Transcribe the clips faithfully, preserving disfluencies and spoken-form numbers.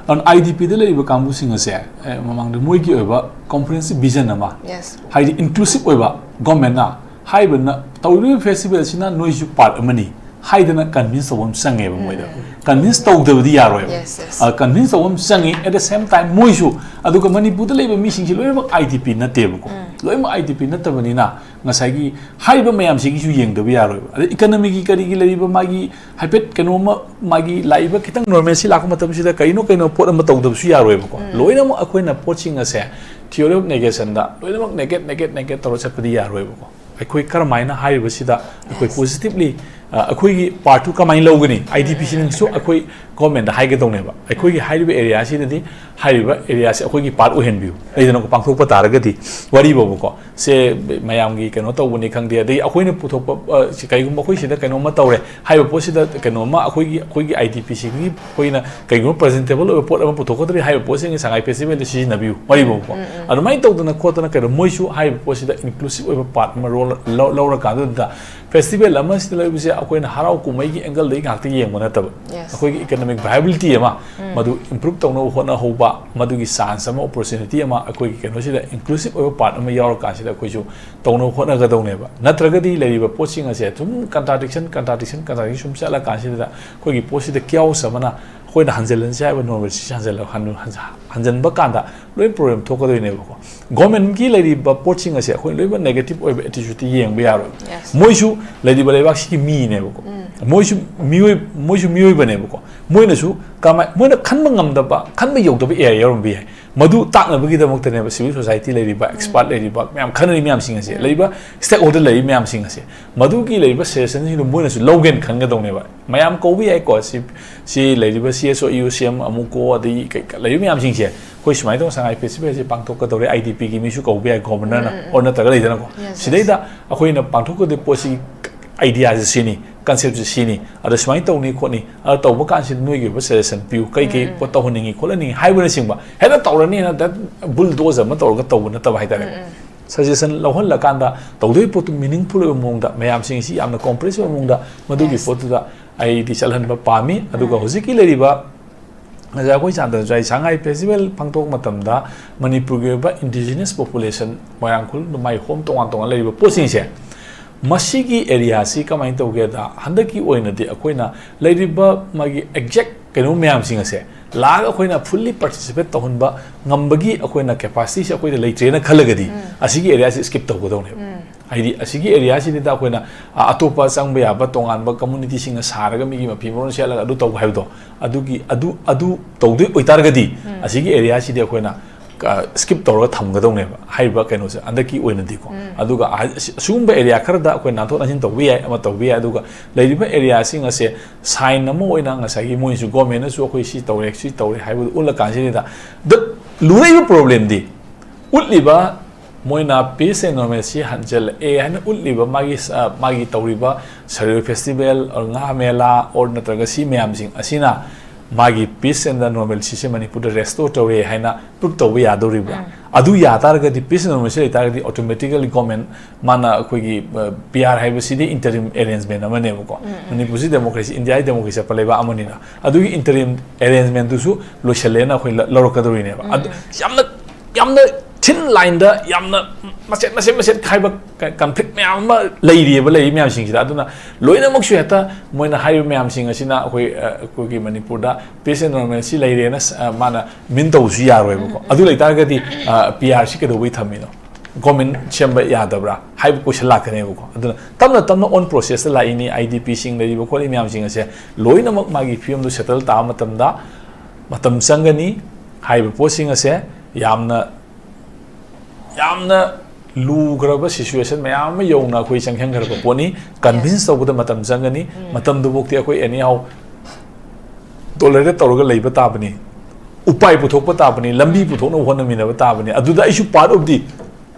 ꯑꯗꯨꯅ I D ꯄꯤꯗ ꯂꯩꯔꯤꯕ ꯀꯥꯡꯕꯨꯁꯤꯡ ꯑꯁꯦ, ꯑꯦ, ꯃꯃꯥꯡꯗ ꯃꯣꯏꯒꯤ ꯑꯣꯏꯕ comprehensive vision ꯑꯃ, Yes. ꯍꯥꯏꯗꯤ inclusive ꯑꯣꯏꯕ, ꯒꯣꯔꯃꯦꯟꯅ ꯍꯥꯏꯔꯤꯕꯅ ꯇꯧꯔꯤꯕ ꯐꯦꯁꯇꯤꯚꯦꯜꯁꯤꯅ ꯅꯣꯏꯁꯨ ꯄꯥꯔꯠ ꯑꯃꯅꯤ ꯍꯥꯏꯗꯅ ꯀꯟꯚꯤꯟꯁ ꯇꯧꯕ ꯑꯃ ꯆꯪꯉꯦꯕ ꯃꯣꯏꯗ꯫ ꯀꯟꯚꯤꯟꯁ ꯇꯧꯗꯕꯗꯤ ꯌꯥꯔꯣꯏꯕ꯫ Yes, yes. ꯀꯟꯚꯤꯟꯁ ꯇꯧꯕ ꯑꯃ ꯆꯪꯉꯤ꯫ At the same time, ꯃꯣꯏꯁꯨ, ꯑꯗꯨꯒ ꯃꯅꯤꯄꯨꯔꯗ ꯂꯩꯕ ꯃꯤꯁꯤꯡꯁꯤ ꯂꯣꯏꯅꯃꯛ ꯑꯥꯏ ꯗꯤ ꯄꯤ ꯅꯠꯇꯦꯕꯀꯣ꯫ ꯂꯣꯏꯅꯃꯛ ꯑꯥꯏ ꯗꯤ ꯄꯤ ꯅꯠꯇꯕꯅꯤꯅ ꯉꯁꯥꯏꯒꯤ ꯍꯥꯏꯔꯤꯕ ꯃꯌꯥꯝꯁꯤꯒꯤꯁꯨ ꯌꯦꯡꯗꯕ ꯌꯥꯔꯣꯏꯕ꯫ ꯑꯗꯩ ꯏꯀꯅꯃꯤꯒꯤ ꯀꯔꯤꯒꯤ ꯂꯩꯔꯤꯕ ꯃꯥꯒꯤ ꯍꯥꯏꯐꯦꯠ ꯀꯩꯅꯣꯝꯃ, ꯃꯥꯒꯤ ꯂꯥꯛꯏꯕ ꯈꯤꯇꯪ normalcy ꯂꯥꯛꯄ ꯃꯇꯝꯁꯤꯗ ꯀꯔꯤꯅꯣ ꯀꯩꯅꯣ ꯄꯣꯠ ꯑꯃ ꯇꯧꯗꯕꯁꯨ ꯌꯥꯔꯣꯏꯕꯀꯣ꯫ ꯂꯣꯏꯅꯃꯛ ꯑꯩꯈꯣꯏꯅ ꯄꯣꯠꯁꯤꯡ ꯑꯁꯦ theory of negationꯗ ꯂꯣꯏꯅꯃꯛ negative, negative, negative ꯇꯧꯔ ꯆꯠꯄꯗꯤ ꯌꯥꯔꯣꯏꯕꯀꯣ꯫ ꯑꯩꯈꯣꯏ ꯀꯔꯝꯍꯥꯏꯅ ꯍꯥꯏꯔꯤꯕꯁꯤꯗ ꯑꯩꯈꯣꯏ positively, ꯑ, ꯑꯩꯈꯣꯏꯒꯤ ꯄꯥꯔꯠꯇꯨ ꯀꯃꯥꯏꯅ ꯂꯧꯒꯅꯤ? ꯑꯥꯏ ꯗꯤ ꯄꯤꯁꯤꯅꯁꯨ ꯑꯩꯈꯣꯏ ꯒꯣꯔꯃꯦꯟꯗ ꯍꯥꯏꯒꯗꯧꯅꯦꯕ, ꯑꯩꯈꯣꯏꯒꯤ ꯍꯥꯏꯔꯤꯕ ꯑꯦꯔꯤꯌꯥꯁꯤꯗꯗꯤ ꯍꯥꯏꯔꯤꯕ ꯑꯦꯔꯤꯌꯥꯁꯤ ꯑꯩꯈꯣꯏꯒꯤ ꯄꯥꯔꯠ ꯑꯣꯏꯍꯟꯕꯤꯌꯨ꯫ ꯂꯩꯗꯅꯀꯣ, ꯄꯥꯡꯊꯣꯛꯄ ꯇꯥꯔꯒꯗꯤ ꯋꯥꯔꯤꯕꯣꯕꯀꯣ, ꯁꯦ ꯃꯌꯥꯝꯒꯤ ꯀꯩꯅꯣ ꯇꯧꯕꯅꯤ ꯈꯪꯗꯦ, ꯑꯗꯩ ꯑꯩꯈꯣꯏꯅ ꯄꯨꯊꯣꯛꯄ, ꯑ, ꯁꯤ ꯀꯩꯒꯨꯝꯕ ꯑꯩꯈꯣꯏ ꯁꯤꯗ ꯀꯩꯅꯣꯝꯃ ꯇꯧꯔꯦ, ꯍꯥꯏꯔꯤꯕ ꯄꯣꯠꯁꯤꯗ ꯀꯩꯅꯣꯝꯃ ꯑꯩꯈꯣꯏꯒꯤ, ꯑꯩꯈꯣꯏꯒꯤ ꯑꯥꯏ ꯗꯤ ꯄꯤꯁꯤꯒꯤ ꯑꯩꯈꯣꯏꯅ ꯀꯩꯒꯨꯝꯕ presentable ꯑꯣꯏꯕ ꯄꯣꯠ ꯑꯃ ꯄꯨꯊꯣꯛꯀꯗꯧꯔꯤ, ꯍꯥꯏꯔꯤꯕ ꯄꯣꯠꯁꯤꯡꯁꯤ ꯁꯉꯥꯏ ꯐꯦꯁꯇꯤꯚꯦꯜꯗ ꯁꯤꯖꯤꯟꯅꯕꯤꯌꯨ, ꯋꯥꯔꯤꯕꯣꯕꯀꯣ꯫ ꯑꯗꯨꯃꯥꯏꯅ ꯇꯧꯗꯅ ꯈꯣꯠꯇꯅ ꯀꯩꯅꯣ, ꯃꯣꯏꯁꯨ ꯍꯥꯏꯔꯤꯕ ꯄꯣꯠꯁꯤꯗ inclusive ꯑꯣꯏꯕ ꯄꯥꯔꯠ ꯑꯃ ꯔꯣꯜ ꯂꯧꯔꯀꯥꯟꯗꯨꯗ ꯐꯦꯁꯇꯤꯚꯦꯜ ꯑꯃꯁꯤꯗ ꯂꯩꯕꯁꯦ ꯑꯩꯈꯣꯏꯅ ꯍꯔꯥꯎ ꯀꯨꯝꯍꯩꯒꯤ ꯑꯦꯡꯒꯜꯗꯒꯤ ꯉꯥꯛꯇ ꯌꯦꯡꯕ ꯅꯠꯇꯕ, Yes. ꯑꯩꯈꯣꯏꯒꯤ economic viability ꯑꯃ, ꯃꯗꯨ improve ꯇꯧꯅꯕ ꯍꯣꯠꯅꯍꯧꯕ, ꯃꯗꯨꯒꯤ chance ꯑꯃ, opportunity ꯑꯃ, ꯑꯩꯈꯣꯏꯒꯤ ꯀꯩꯅꯣꯁꯤꯗ inclusive ꯑꯣꯏꯕ ꯄꯥꯔꯠ ꯑꯃ ꯌꯥꯎꯔꯀꯥꯟꯁꯤꯗ ꯑꯩꯈꯣꯏꯁꯨ ꯇꯧꯅꯕ ꯍꯣꯠꯅꯒꯗꯧꯅꯦꯕ꯫ ꯅꯠꯇ꯭ꯔꯒꯗꯤ ꯂꯩꯔꯤꯕ ꯄꯣꯠꯁꯤꯡ ꯑꯁꯦ ꯑꯗꯨꯝ contradiction, contradiction, contradiction ꯁꯨꯝ ꯆꯠꯂꯀꯥꯟꯁꯤꯗ ꯑꯩꯈꯣꯏꯒꯤ ꯄꯣꯠꯁꯤꯗ chaos ꯑꯃꯅ ꯑꯩꯈꯣꯏꯅ ꯍꯟꯖꯤꯜꯍꯟꯁꯦ ꯍꯥꯏꯕ normalcyꯁꯤ ꯍꯟꯖꯤꯜꯂ-, ꯍꯟ-, ꯍꯟ-, ꯍꯟꯖꯤꯟꯕ ꯀꯥꯟꯗ ꯂꯣꯏ problem ꯊꯣꯛꯀꯗꯣꯏꯅꯦꯕꯀꯣ꯫ ꯒꯣꯔꯃꯦꯟꯒꯤ ꯂꯩꯔꯤꯕ ꯄꯣꯠꯁꯤꯡ ꯑꯁꯦ ꯑꯩꯈꯣꯏꯅ ꯂꯣꯏꯅꯃꯛ negative ꯑꯣꯏꯕ attitudeꯇ ꯌꯦꯡꯕ ꯌꯥꯔꯣꯏ꯫ Yes. ꯃꯣꯏꯁꯨ ꯂꯩꯔꯤꯕ ꯂꯩꯕꯥꯛꯁꯤꯒꯤ ꯃꯤꯅꯦꯕꯀꯣ꯫ ꯃꯣꯏꯁꯨ ꯃꯤꯑꯣꯏ-, ꯃꯣꯏꯁꯨ ꯃꯤꯑꯣꯏꯕꯅꯦꯕꯀꯣ꯫ ꯃꯣꯏꯅꯁꯨ ꯀꯃꯥꯏ-, ꯃꯣꯏꯅ ꯈꯟꯕ ꯉꯝꯗꯕ, ꯈꯟꯕ ꯌꯧꯗꯕ area ꯌꯥꯎꯔꯝꯕ ꯌꯥꯏ꯫ ꯃꯗꯨ ꯇꯥꯛꯅꯕꯒꯤꯗꯃꯛꯇꯅꯦꯕ civil society ꯂꯩꯔꯤꯕ, expert ꯂꯩꯔꯤꯕ ꯃꯌꯥꯝ, ꯈꯟꯅꯔꯤ ꯃꯌꯥꯝꯁꯤꯡ ꯑꯁꯦ, ꯂꯩꯔꯤꯕ stakeholder ꯂꯩꯔꯤ ꯃꯌꯥꯝꯁꯤꯡ ꯑꯁꯦ, ꯃꯗꯨꯒꯤ ꯂꯩꯔꯤꯕ suggestionꯁꯤꯡꯗꯨ ꯃꯣꯏꯅꯁꯨ ꯂꯧꯒꯦꯅ ꯈꯟꯒꯗꯧꯅꯦꯕ꯫ ꯃꯌꯥꯝ ꯀꯧꯕ ꯌꯥꯏꯀꯣ, ꯁꯤ, ꯁꯤ ꯂꯩꯔꯤꯕ C S O, E O, C M ꯑꯃꯨꯛꯀꯣ, ꯑꯗꯩ ꯀꯩ-, ꯂꯩꯔꯤꯕ ꯃꯌꯥꯝꯁꯤꯡꯁꯦ, ꯑꯩꯈꯣꯏ ꯁꯨꯃꯥꯏꯅ ꯇꯧꯅ ꯁꯉꯥꯏ ꯐꯦꯁꯇꯤꯚꯦꯜꯁꯦ ꯄꯥꯡꯊꯣꯛꯀꯗꯧꯔꯦ, ꯑꯥꯏ ꯗꯤ ꯄꯤꯒꯤ ꯃꯤꯁꯨ ꯀꯧꯕ ꯌꯥꯏ, ꯒꯣꯕꯔꯅꯔꯅ ꯑꯣꯔ ꯅꯠꯇ꯭ꯔꯒ ꯂꯩꯗꯅꯀꯣ꯫ Yes, yes. ꯁꯤꯗꯩꯗ ꯑꯩꯈꯣꯏꯅ ꯄꯥꯡꯊꯣꯛꯀꯗꯣꯏ ꯄꯣꯠꯁꯤ, ideaꯁꯦ ꯁꯤꯅꯤ, conceptꯁꯦ ꯁꯤꯅꯤ, ꯑꯗ ꯁꯨꯃꯥꯏꯅ ꯇꯧꯅꯤ ꯈꯣꯠꯅꯤ, ꯑꯗ ꯇꯧꯕ ꯀꯥꯟꯁꯤꯗ ꯅꯣꯏꯒꯤ ꯑꯣꯏꯕ suggestion ꯄꯤꯌꯨ, ꯀꯩ ꯀꯩ ꯄꯣꯠ ꯇꯧꯍꯟꯅꯤꯡꯉꯤ ꯈꯣꯠꯍꯟꯅꯤꯡꯉꯤ ꯍꯥꯏꯕꯅꯆꯤꯡꯕ꯫ ꯍꯦꯛꯇ ꯇꯧꯔꯅꯤꯅ that bulldozer ꯑꯃ ꯇꯧꯔꯒ ꯇꯧꯕ ꯅꯠꯇꯕ ꯍꯥꯏꯇꯥꯔꯦ꯫ Suggestion ꯂꯧꯍꯜꯂꯀꯥꯟꯗ ꯇꯧꯗꯣꯏ ꯄꯣꯠꯇꯨ meaningful ꯑꯣꯏꯕ ꯃꯑꯣꯡꯗ, ꯃꯌꯥꯝꯁꯤꯡ ꯑꯁꯤ ꯌꯥꯝꯅ compress ꯑꯣꯏꯕ ꯃꯑꯣꯡꯗ ꯃꯗꯨꯒꯤ Yes. ꯄꯣꯠꯇꯨꯗ ꯑꯩꯗꯤ ꯆꯠꯍꯟꯕ ꯄꯥꯝꯃꯤ꯫ ꯑꯗꯨꯒ ꯍꯧꯖꯤꯛꯀꯤ ꯂꯩꯔꯤꯕ ꯉꯁꯥꯏ ꯑꯩꯈꯣꯏ ꯆꯥꯟꯗꯅꯁꯨ ꯑꯩ ꯁꯉꯥꯏ ꯐꯦꯁꯇꯤꯚꯦꯜ ꯄꯥꯡꯊꯣꯛꯄ ꯃꯇꯝꯗ ꯃꯅꯤꯄꯨꯔꯒꯤ ꯑꯣꯏꯕ ꯏꯟꯗꯤꯖꯤꯅꯁ ꯄꯣꯄꯨꯂꯦꯁꯟ, ꯃꯣꯏꯔꯥꯡ ꯈꯨꯜ, ꯃꯥꯏ ꯍꯣꯝ, ꯇꯣꯉꯥꯟ ꯇꯣꯉꯥꯟ ꯂꯩꯔꯤꯕ ꯄꯣꯠꯁꯤꯡꯁꯦ, ꯃꯁꯤꯒꯤ ꯑꯦꯔꯤꯌꯥꯁꯤ ꯀꯃꯥꯏꯅ ꯇꯧꯒꯦꯗ, ꯍꯟꯗꯛꯀꯤ ꯑꯣꯏꯅꯗꯤ ꯑꯩꯈꯣꯏꯅ ꯂꯩꯔꯤꯕ ꯃꯥꯒꯤ ꯑꯦꯛꯖꯦꯛ ꯀꯩꯅꯣ ꯃꯌꯥꯝꯁꯤꯡ ꯑꯁꯦ ꯂꯥꯛꯑꯒ ꯑꯩꯈꯣꯏꯅ ꯐꯨꯜꯂꯤ ꯄꯥꯔꯇꯤꯁꯤꯄꯦꯠ ꯇꯧꯍꯟꯕ ꯉꯝꯕꯒꯤ ꯑꯩꯈꯣꯏꯅ ꯀꯦꯄꯥꯁꯤꯇꯤꯁꯦ ꯑꯩꯈꯣꯏꯗ ꯂꯩꯇ꯭ꯔꯦꯅ ꯈꯜꯂꯒꯗꯤ, ꯑꯁꯤꯒꯤ ꯑꯦꯔꯤꯌꯥꯁꯤ ꯁ꯭ꯀꯤꯞ ꯇꯧꯒꯗꯧꯅꯦꯕ꯫ ꯍꯥꯏꯗꯤ ꯑꯁꯤꯒꯤ ꯑꯦꯔꯤꯌꯥꯁꯤꯗ ꯑꯩꯈꯣꯏꯅ, ꯑ, ꯑꯇꯣꯞꯄ ꯆꯪꯕ ꯌꯥꯕ ꯇꯣꯉꯥꯟꯕ ꯀꯝꯃꯨꯅꯤꯇꯤꯁꯤꯡꯅ ꯁꯥꯔꯒ ꯃꯤꯒꯤ ꯃꯐꯤ ꯃꯔꯣꯟ ꯁꯦꯠꯂꯒ ꯑꯗꯨ ꯇꯧꯕ ꯍꯥꯏꯕꯗꯣ, ꯑꯗꯨꯒꯤ, ꯑꯗꯨ, ꯑꯗꯨ ꯇꯧꯗꯣꯏ ꯑꯣꯏꯇꯥꯔꯒꯗꯤ, ꯑꯁꯤꯒꯤ ꯑꯦꯔꯤꯌꯥꯁꯤꯗꯤ ꯑꯩꯈꯣꯏꯅ, ꯑ, ꯁ꯭ꯀꯤꯞ ꯇꯧꯔꯒ ꯊꯝꯒꯗꯧꯅꯦꯕ, ꯍꯥꯏꯔꯤꯕ ꯀꯩꯅꯣꯁꯦ ꯍꯟꯗꯛꯀꯤ ꯑꯣꯏꯅꯗꯤꯀꯣ꯫ ꯑꯗꯨꯒ ꯑ-, ꯑꯁꯤ-, ꯑꯁꯤꯒꯨꯝꯕ ꯑꯦꯔꯤꯌꯥ ꯈꯔꯗ ꯑꯩꯈꯣꯏ ꯅꯥꯟꯊꯣꯛ ꯅꯥꯟꯁꯤꯟ ꯇꯧꯕ ꯌꯥꯏ, ꯑꯃ ꯇꯧꯕ ꯌꯥꯏ, ꯑꯗꯨꯒ ꯂꯩꯔꯤꯕ ꯑꯦꯔꯤꯌꯥꯁꯤꯡ ꯑꯁꯦ ꯁꯥꯏꯟ ꯑꯃ ꯑꯣꯏꯅ ꯉꯁꯥꯏꯒꯤ ꯃꯣꯏꯁꯨ ꯒꯣꯔꯃꯦꯟꯅꯁꯨ ꯑꯩꯈꯣꯏ ꯁꯤ ꯇꯧꯔꯦ, ꯁꯤ ꯇꯧꯔꯦ ꯍꯥꯏꯕꯗꯨ ꯎꯠꯂꯀꯥꯟꯁꯤꯗ, ꯗ ꯂꯨꯔꯛꯏꯕ ꯄ꯭ꯔꯣꯕ꯭ꯂꯦꯝꯗꯤ ꯎꯠꯂꯤꯕ ꯃꯣꯏꯅ peace and normalcy ꯍꯟꯖꯜꯂꯛꯑꯦ ꯍꯥꯏꯅ ꯎꯠꯂꯤꯕ ꯃꯥꯒꯤ, ꯑ, ꯃꯥꯒꯤ ꯇꯧꯔꯤꯕ ꯁꯔꯨꯏ ꯐꯦꯁꯇꯤꯚꯦꯜ, or ꯉꯥ ꯃꯦꯂꯥ, or ꯅꯠꯇ꯭ꯔꯒ ꯁꯤ ꯃꯌꯥꯝꯁꯤꯡ ꯑꯁꯤꯅ ꯃꯥꯒꯤ peace and normalcyꯁꯦ ꯃꯅꯤꯄꯨꯔꯗ restore ꯇꯧꯔꯦ ꯍꯥꯏꯅ prove ꯇꯧꯕ ꯌꯥꯗꯧꯔꯤꯕ꯭ꯔꯥ? ꯑꯗꯨ ꯌꯥ ꯇꯥꯔꯒꯗꯤ, peace and normalcy ꯂꯩ ꯇꯥꯔꯒꯗꯤ, automatically government ꯃꯥꯅ ꯑꯩꯈꯣꯏꯒꯤ, ꯑ, P R ꯍꯥꯏꯕꯁꯤꯗꯤ interim arrangement ꯑꯃꯅꯦꯕꯀꯣ꯫ ꯃꯅꯤꯄꯨꯔꯁꯤ democracy, ꯏꯟꯗꯤꯌꯥꯒꯤ democracy ꯆꯠꯄ ꯂꯩꯕꯥꯛ ꯑꯃꯅꯤꯅ, ꯑꯗꯨꯒꯤ interim arrangementꯗꯨꯁꯨ ꯂꯣꯏꯁꯤꯜꯂꯦꯅ ꯑꯩꯈꯣꯏ ꯂ-, ꯂꯧꯔꯛꯀꯗꯧꯔꯤꯅꯦꯕ꯫ ꯑꯗꯨ ꯌꯥꯝꯅ, ꯌꯥꯝꯅ thin lineꯗ ꯌꯥꯝꯅ ꯃꯆꯦꯠ, ꯃꯆꯦꯠ, ꯃꯆꯦꯠ ꯈꯥꯏꯕ ꯀ-, conflict ꯃꯌꯥꯝ ꯑꯃ ꯂꯩꯔꯤꯑꯕ, ꯂꯩꯔꯤ ꯃꯌꯥꯝꯁꯤꯡꯁꯤꯗ꯫ ꯑꯗꯨꯅ ꯂꯣꯏꯅꯃꯛꯁꯨ ꯍꯦꯛꯇ ꯃꯣꯏꯅ ꯍꯥꯏꯔꯤꯕ ꯃꯌꯥꯝꯁꯤꯡ ꯑꯁꯤꯅ ꯑꯩꯈꯣꯏ, ꯑ, ꯑꯩꯈꯣꯏꯒꯤ ꯃꯅꯤꯄꯨꯔꯗ peace and normalcy ꯂꯩꯔꯦꯅ ꯁ-, ꯑ, ꯃꯥꯅ mean ꯇꯧꯕꯁꯨ ꯌꯥꯔꯣꯏꯕꯀꯣ꯫ ꯑꯗꯨ ꯂꯩꯇꯥꯔꯒꯗꯤ, ꯑ, P R ꯁꯤ ꯀꯩꯗꯧꯕꯩ ꯊꯝꯃꯤꯅꯣ? Government ꯁꯦꯝꯕ ꯌꯥꯗꯕ꯭ꯔꯥ ꯍꯥꯏꯕ question ꯂꯥꯛꯀꯅꯦꯕꯀꯣ꯫ ꯑꯗꯨꯅ ꯇꯞꯅ ꯇꯞꯅ on processꯇ ꯂꯥꯛꯏꯅꯤ꯫ IDPꯁꯤꯡ ꯂꯩꯔꯤꯕ ꯈꯣꯠꯂꯤ ꯃꯌꯥꯝꯁꯤꯡ ꯑꯁꯦ ꯂꯣꯏꯅꯃꯛ ꯃꯥꯒꯤ ꯐꯤꯕꯝꯗꯨ settle ꯇꯥꯕ ꯃꯇꯝꯗ ꯃꯇꯝ ꯆꯪꯒꯅꯤ꯫ ꯍꯥꯏꯔꯤꯕ ꯄꯣꯠꯁꯤꯡ ꯑꯁꯦ ꯌꯥꯝꯅ, ꯌꯥꯝꯅ ꯂꯨꯈ꯭ꯔꯕ situation ꯃꯌꯥꯝ ꯑꯃ ꯌꯧꯅ ꯑꯩꯈꯣꯏ ꯆꯪꯁꯤꯟꯈ꯭ꯔꯕ ꯄꯣꯠꯅꯤ꯫ Convince ꯇꯧꯕꯗ ꯃꯇꯝ ꯆꯪꯒꯅꯤ꯫ ꯃꯇꯝꯗꯨꯐꯥꯎꯗꯤ ꯑꯩꯈꯣꯏ anyhow tolerate ꯇꯧꯔꯒ ꯂꯩꯕ ꯇꯥꯕꯅꯤ꯫ ꯎꯄꯥꯏ ꯄꯨꯊꯣꯛꯄ ꯇꯥꯕꯅꯤ꯫ ꯂꯝꯕꯤ ꯄꯨꯊꯣꯛꯅꯕ ꯍꯣꯠꯅꯃꯤꯟꯅꯕ ꯇꯥꯕꯅꯤ꯫ ꯑꯗꯨꯗ ꯑꯩꯁꯨ part of the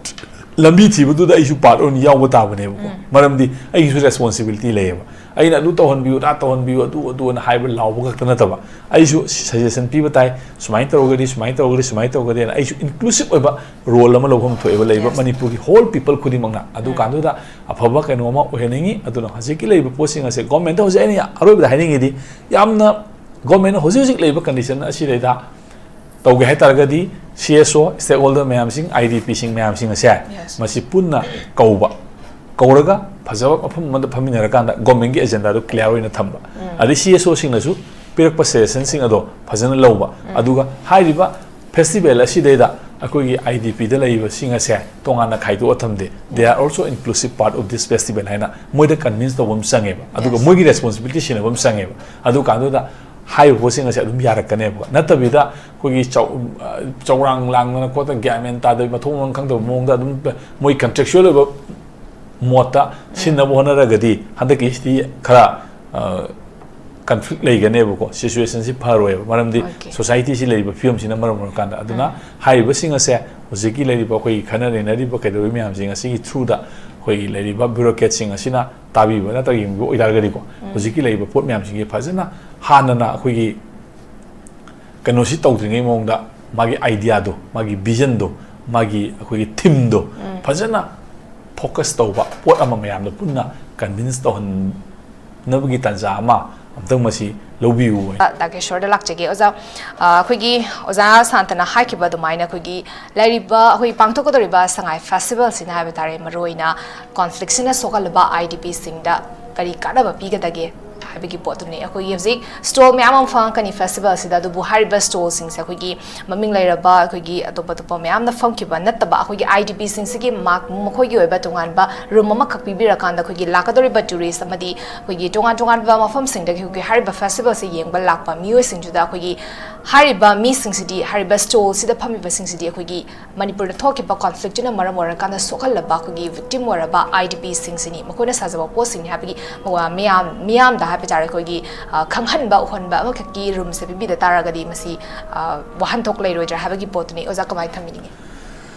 ꯂꯝꯕꯤ ꯊꯤꯕꯗꯨꯗ ꯑꯩꯁꯨ part ꯑꯣꯏꯅ ꯌꯥꯎꯕ ꯇꯥꯕꯅꯦꯕꯀꯣ꯫ ꯃꯔꯝꯗꯤ ꯑꯩꯒꯤꯁꯨ responsibility ꯂꯩꯌꯦꯕ꯫ ꯑꯩꯅ ꯑꯗꯨ ꯇꯧꯍꯟꯕꯤꯌꯨ, ꯑꯗꯥ ꯇꯧꯍꯟꯕꯤꯌꯨ, ꯑꯗꯨ, ꯑꯗꯨ ꯑꯅ ꯍꯥꯏꯕ ꯂꯥꯎꯕ ꯈꯛꯇ ꯅꯠꯇꯕ, ꯑꯩꯁꯨ suggestion ꯄꯤꯕ ꯇꯥꯏ, ꯁꯨꯃꯥꯏꯅ ꯇꯧꯔꯒꯗꯤ, ꯁꯨꯃꯥꯏꯅ ꯇꯧꯔꯒꯗꯤ, ꯁꯨꯃꯥꯏꯅ ꯇꯧꯔꯒꯗꯤ ꯑꯅ ꯑꯩꯁꯨ inclusive ꯑꯣꯏꯕ role ꯑꯃ ꯂꯧꯐꯝ ꯊꯣꯛꯑꯦꯕ ꯂꯩꯕ ꯃꯅꯤꯄꯨꯔꯒꯤ whole people ꯈꯨꯗꯤꯡꯃꯛꯅ꯫ ꯑꯗꯨ ꯀꯥꯟꯗꯨꯗ ꯑꯐꯕ ꯀꯩꯅꯣ ꯑꯃ ꯑꯣꯏꯍꯟꯅꯤꯡꯉꯤ꯫ ꯑꯗꯨꯅ ꯍꯧꯖꯤꯛꯀꯤ ꯂꯩꯔꯤꯕ ꯄꯣꯠꯁꯤꯡ ꯑꯁꯦ governmentꯇ ꯍꯧꯖꯤꯛ ꯑꯩꯅ ꯑꯔꯣꯏꯕꯗ ꯍꯥꯏꯅꯤꯡꯉꯤꯗꯤ, ꯌꯥꯝꯅ ꯒꯣꯔꯃꯦꯟꯅ ꯍꯧꯖꯤꯛ ꯍꯧꯖꯤꯛ ꯂꯩꯔꯤꯕ ꯀꯟꯗꯤꯁꯟ ꯑꯁꯤꯗꯩꯗ ꯇꯧꯒꯦ ꯍꯥꯏꯇꯥꯔꯒꯗꯤ, ꯁꯤ ꯑꯦꯁ ꯑꯣ, ꯁ꯭ꯇꯦꯛ ꯍꯣꯜꯗꯔ ꯃꯌꯥꯝꯁꯤꯡ, ꯑꯥꯏ ꯗꯤ ꯄꯤꯁꯤꯡ ꯃꯌꯥꯝꯁꯤꯡ ꯑꯁꯦ, Yes. ꯃꯁꯤ ꯄꯨꯟꯅ ꯀꯧꯕ, ꯀꯧꯔꯒ ꯐꯖꯕ ꯃꯐꯝ ꯑꯃꯗ ꯐꯝꯃꯤꯟꯅꯔꯀꯥꯟꯗ ꯒꯣꯔꯃꯦꯟꯒꯤ ꯑꯦꯖꯦꯟꯗꯥꯗꯣ ꯀ꯭ꯂꯤꯌꯥꯔ ꯑꯣꯏꯅ ꯊꯝꯕ, ꯑꯗꯩ ꯁꯤ ꯑꯦꯁ ꯑꯣꯁꯤꯡꯅꯁꯨ ꯄꯤꯔꯛꯄ ꯁꯖꯦꯁꯟꯁꯤꯡ ꯑꯗꯣ ꯐꯖꯅ ꯂꯧꯕ, ꯑꯗꯨꯒ ꯍꯥꯏꯔꯤꯕ ꯐꯦꯁꯇꯤꯚꯦꯜ ꯑꯁꯤꯗꯩꯗ ꯑꯩꯈꯣꯏꯒꯤ ꯑꯥꯏ ꯗꯤ ꯄꯤꯗ ꯂꯩꯔꯤꯕꯁꯤꯡ ꯑꯁꯦ ꯇꯣꯉꯥꯟꯅ ꯈꯥꯏꯗꯣꯛꯑ ꯊꯝꯗꯦ, they are also inclusive part of this festival ꯍꯥꯏꯅ ꯃꯣꯏꯗ ꯀꯟꯚꯤꯟꯁ ꯇꯧꯕ ꯑꯃ ꯆꯪꯉꯦꯕ, ꯑꯗꯨꯒ Yes. ꯃꯣꯏꯒꯤ ꯔꯦꯁꯄꯣꯟꯁꯤꯕꯤꯂꯤꯇꯤ ꯁꯤꯟꯅꯕ ꯑꯃ ꯆꯪꯉꯦꯕ꯫ ꯑꯗꯨ ꯀꯥꯟꯗꯨꯗ ꯍꯥꯏꯔꯤꯕ ꯄꯣꯠꯁꯤꯡ ꯑꯁꯦ ꯑꯗꯨꯝ ꯌꯥꯔꯛꯀꯅꯦꯕ, ꯅꯠꯇꯕꯤꯗ ꯑꯩꯈꯣꯏꯒꯤ ꯆꯧ-, ꯑ, ꯆꯧꯔꯥꯡ ꯂꯥꯡꯗꯅ ꯈꯣꯠꯇꯅ ꯒ꯭ꯌꯥꯟ ꯃꯦꯟ ꯇꯥꯗꯕ, ꯃꯊꯣꯡ ꯃꯔꯝ ꯈꯪꯗꯕ ꯃꯑꯣꯡꯗ ꯑꯗꯨꯝ ꯃꯣꯏ ꯀꯟꯇ꯭ꯔꯦꯛꯆꯨꯋꯦꯜ ꯑꯣꯏꯕ ꯃꯣꯠꯇ ꯁꯤꯟꯅꯕ ꯍꯣꯠꯅꯔꯒꯗꯤ ꯍꯟꯗꯛꯀꯤꯁꯤꯗꯤ ꯈꯔ, ꯑ, ꯀꯟꯐ꯭ꯂꯤꯛ ꯂꯩꯒꯅꯦꯕꯀꯣ, ꯁꯤꯆꯨꯋꯦꯁꯟꯁꯤ ꯐꯔꯣꯏꯕ, ꯃꯔꯝꯗꯤ Okay. ꯁꯣꯁꯥꯏꯇꯤꯁꯤ ꯂꯩꯔꯤꯕ ꯐꯤꯕꯝꯁꯤꯅ ꯃꯔꯝ ꯑꯣꯏꯔꯀꯥꯟꯗ꯫ ꯑꯗꯨꯅ ꯍꯥꯏꯔꯤꯕꯁꯤꯡ ꯑꯁꯦ ꯍꯧꯖꯤꯛꯀꯤ ꯂꯩꯔꯤꯕ ꯑꯩꯈꯣꯏꯒꯤ ꯈꯟꯅ ꯅꯩꯅꯔꯤꯕ ꯀꯩꯗꯧꯔꯤꯕ ꯃꯌꯥꯝꯁꯤꯡ ꯑꯁꯤꯒꯤ ꯊ꯭ꯔꯨꯗ ꯑꯩꯈꯣꯏꯒꯤ ꯂꯩꯔꯤꯕ ꯕ꯭ꯌꯨꯔꯣꯀ꯭ꯔꯦꯠꯁꯤꯡ ꯑꯁꯤꯅ ꯇꯥꯕꯤꯕ ꯅꯠꯇ꯭ꯔꯒ ꯌꯦꯡꯕꯤꯕ ꯑꯣꯏꯇꯥꯔꯒꯗꯤꯀꯣ, ꯍꯧꯖꯤꯛꯀꯤ ꯂꯩꯔꯤꯕ ꯄꯣꯠ ꯃꯌꯥꯝꯁꯤꯡꯁꯦ ꯐꯖꯅ ꯍꯥꯟꯅꯅ ꯑꯩꯈꯣꯏꯒꯤ ꯀꯩꯅꯣꯁꯤ ꯇꯧꯗ꯭ꯔꯤꯉꯩ ꯃꯑꯣꯡꯗ ꯃꯥꯒꯤ ꯑꯥꯏꯗꯤꯌꯥꯗꯣ, ꯃꯥꯒꯤ ꯚꯤꯖꯟꯗꯣ, ꯃꯥꯒꯤ ꯑꯩꯈꯣꯏꯒꯤ ꯊꯤꯝꯗꯣ ꯐꯖꯅ ꯐꯣꯀꯁ ꯇꯧꯕ ꯄꯣꯠ ꯑꯃ ꯃꯌꯥꯝꯗ ꯄꯨꯟꯅ ꯀꯟꯚꯤꯟꯁ ꯇꯧꯍꯟꯅꯕꯒꯤ ꯇꯥꯟꯖꯥ ꯑꯃ ꯑꯝꯇꯪ ꯃꯁꯤ ꯂꯧꯕꯤꯌꯨ꯫ ꯗꯥꯀꯦꯁꯣꯔꯗ ꯂꯥꯛꯆꯒꯦ ꯑꯣꯖꯥ꯫ ꯑ, ꯑꯩꯈꯣꯏꯒꯤ ꯑꯣꯖꯥ ꯁꯥꯟꯇꯅ ꯍꯥꯏꯈꯤꯕ ꯑꯗꯨꯃꯥꯏꯅ ꯑꯩꯈꯣꯏꯒꯤ ꯂꯩꯔꯤꯕ, ꯑꯩꯈꯣꯏ ꯄꯥꯡꯊꯣꯛꯀꯗꯧꯔꯤꯕ ꯁꯉꯥꯏ ꯐꯦꯁꯇꯤꯚꯦꯜꯁꯤꯅ ꯍꯥꯏꯕ ꯇꯥꯔꯦ, ꯃꯔꯨꯑꯣꯏꯅ ꯀꯣꯟꯐ꯭ꯂꯤꯛꯁꯤꯅ ꯁꯣꯛꯍꯜꯂꯕ ꯑꯥꯏ ꯗꯤ ꯄꯤꯁꯤꯡꯗ ꯀꯔꯤ ꯀꯥꯟꯅꯕ ꯄꯤꯒꯗꯒꯦ ꯍꯥꯏꯕꯒꯤ ꯄꯣꯠꯇꯨꯅꯤ꯫ ꯑꯩꯈꯣꯏꯒꯤ ꯍꯧꯖꯤꯛ ꯁ꯭ꯇꯣꯜ ꯃꯌꯥꯝ ꯑꯃ ꯐꯪꯉꯛꯀꯅꯤ ꯐꯦꯁꯇꯤꯚꯦꯜꯁꯤꯗ, ꯑꯗꯨꯕꯨ ꯍꯥꯏꯔꯤꯕ ꯁ꯭ꯇꯣꯜꯁꯤꯡꯁꯦ ꯑꯩꯈꯣꯏꯒꯤ ꯃꯃꯤꯡ ꯂꯩꯔꯕ, ꯑꯩꯈꯣꯏꯒꯤ ꯑꯇꯣꯞ ꯑꯇꯣꯞꯄ ꯃꯌꯥꯝꯅ ꯐꯝꯈꯤꯕ ꯅꯠꯇꯕ, ꯑꯩꯈꯣꯏꯒꯤ ꯑꯥꯏ ꯗꯤ ꯄꯤꯁꯤꯡꯁꯤꯒꯤ ꯃꯥꯛ-, ꯃꯈꯣꯏꯒꯤ ꯑꯣꯏꯕ ꯇꯣꯉꯥꯟꯕ ꯔꯨꯝ ꯑꯃꯈꯛ ꯄꯤꯕꯤꯔꯀꯥꯟꯗ ꯑꯩꯈꯣꯏꯒꯤ ꯂꯥꯛꯀꯗꯧꯔꯤꯕ ꯇꯨꯔꯤꯁ ꯑꯃꯗꯤ ꯑꯩꯈꯣꯏꯒꯤ ꯇꯣꯉꯥꯟ ꯇꯣꯉꯥꯟꯕ ꯃꯐꯝꯁꯤꯡꯗꯒꯤ ꯑꯩꯈꯣꯏꯒꯤ ꯍꯥꯏꯔꯤꯕ ꯐꯦꯁꯇꯤꯚꯦꯜꯁꯤ ꯌꯦꯡꯕ ꯂꯥꯛꯄ ꯃꯤꯑꯣꯏꯁꯤꯡꯁꯤꯗ ꯑꯩꯈꯣꯏꯒꯤ ꯍꯥꯏꯔꯤꯕ ꯃꯤꯁꯤꯡꯁꯤꯗꯤ, ꯍꯥꯏꯔꯤꯕ ꯁ꯭ꯇꯣꯜꯁꯤꯗ ꯐꯝꯃꯤꯕꯁꯤꯡꯁꯤꯗꯤ ꯑꯩꯈꯣꯏꯒꯤ ꯃꯅꯤꯄꯨꯔꯗ ꯊꯣꯛꯈꯤꯕ ꯀꯣꯟꯐ꯭ꯂꯤꯛꯇꯨꯅ ꯃꯔꯝ ꯑꯣꯏꯔꯀꯥꯟꯗ ꯁꯣꯛꯍꯜꯂꯕ ꯑꯩꯈꯣꯏꯒꯤ ꯚꯤꯛꯇꯤꯝ ꯑꯣꯏꯔꯕ ꯑꯥꯏ ꯗꯤ ꯄꯤꯁꯤꯡꯁꯤꯅꯤ, ꯃꯈꯣꯏꯅ ꯁꯥꯖꯕ ꯄꯣꯠꯁꯤꯡꯅꯤ ꯍꯥꯏꯕꯒꯤ ꯃꯤꯌꯥꯝ, ꯃꯤꯌꯥꯝꯗ ꯍꯥꯏꯕ ꯇꯥꯔꯦ, ꯑꯩꯈꯣꯏꯒꯤ, ꯑ, ꯈꯪꯍꯟꯕ ꯎꯍꯟꯕ ꯑꯃꯈꯛꯀꯤ ꯔꯨꯝꯁꯦ ꯄꯤꯕꯤꯗ ꯇꯥꯔꯒꯗꯤ ꯃꯁꯤ, ꯑ, ꯋꯥꯍꯟꯊꯣꯛ ꯂꯩꯔꯣꯏꯗ꯭ꯔꯥ ꯍꯥꯏꯕꯒꯤ ꯄꯣꯠꯇꯨꯅꯤ꯫ ꯑꯣꯖꯥ, ꯀꯃꯥꯏꯅ ꯊꯝꯕꯤꯅꯤꯡꯉꯤ?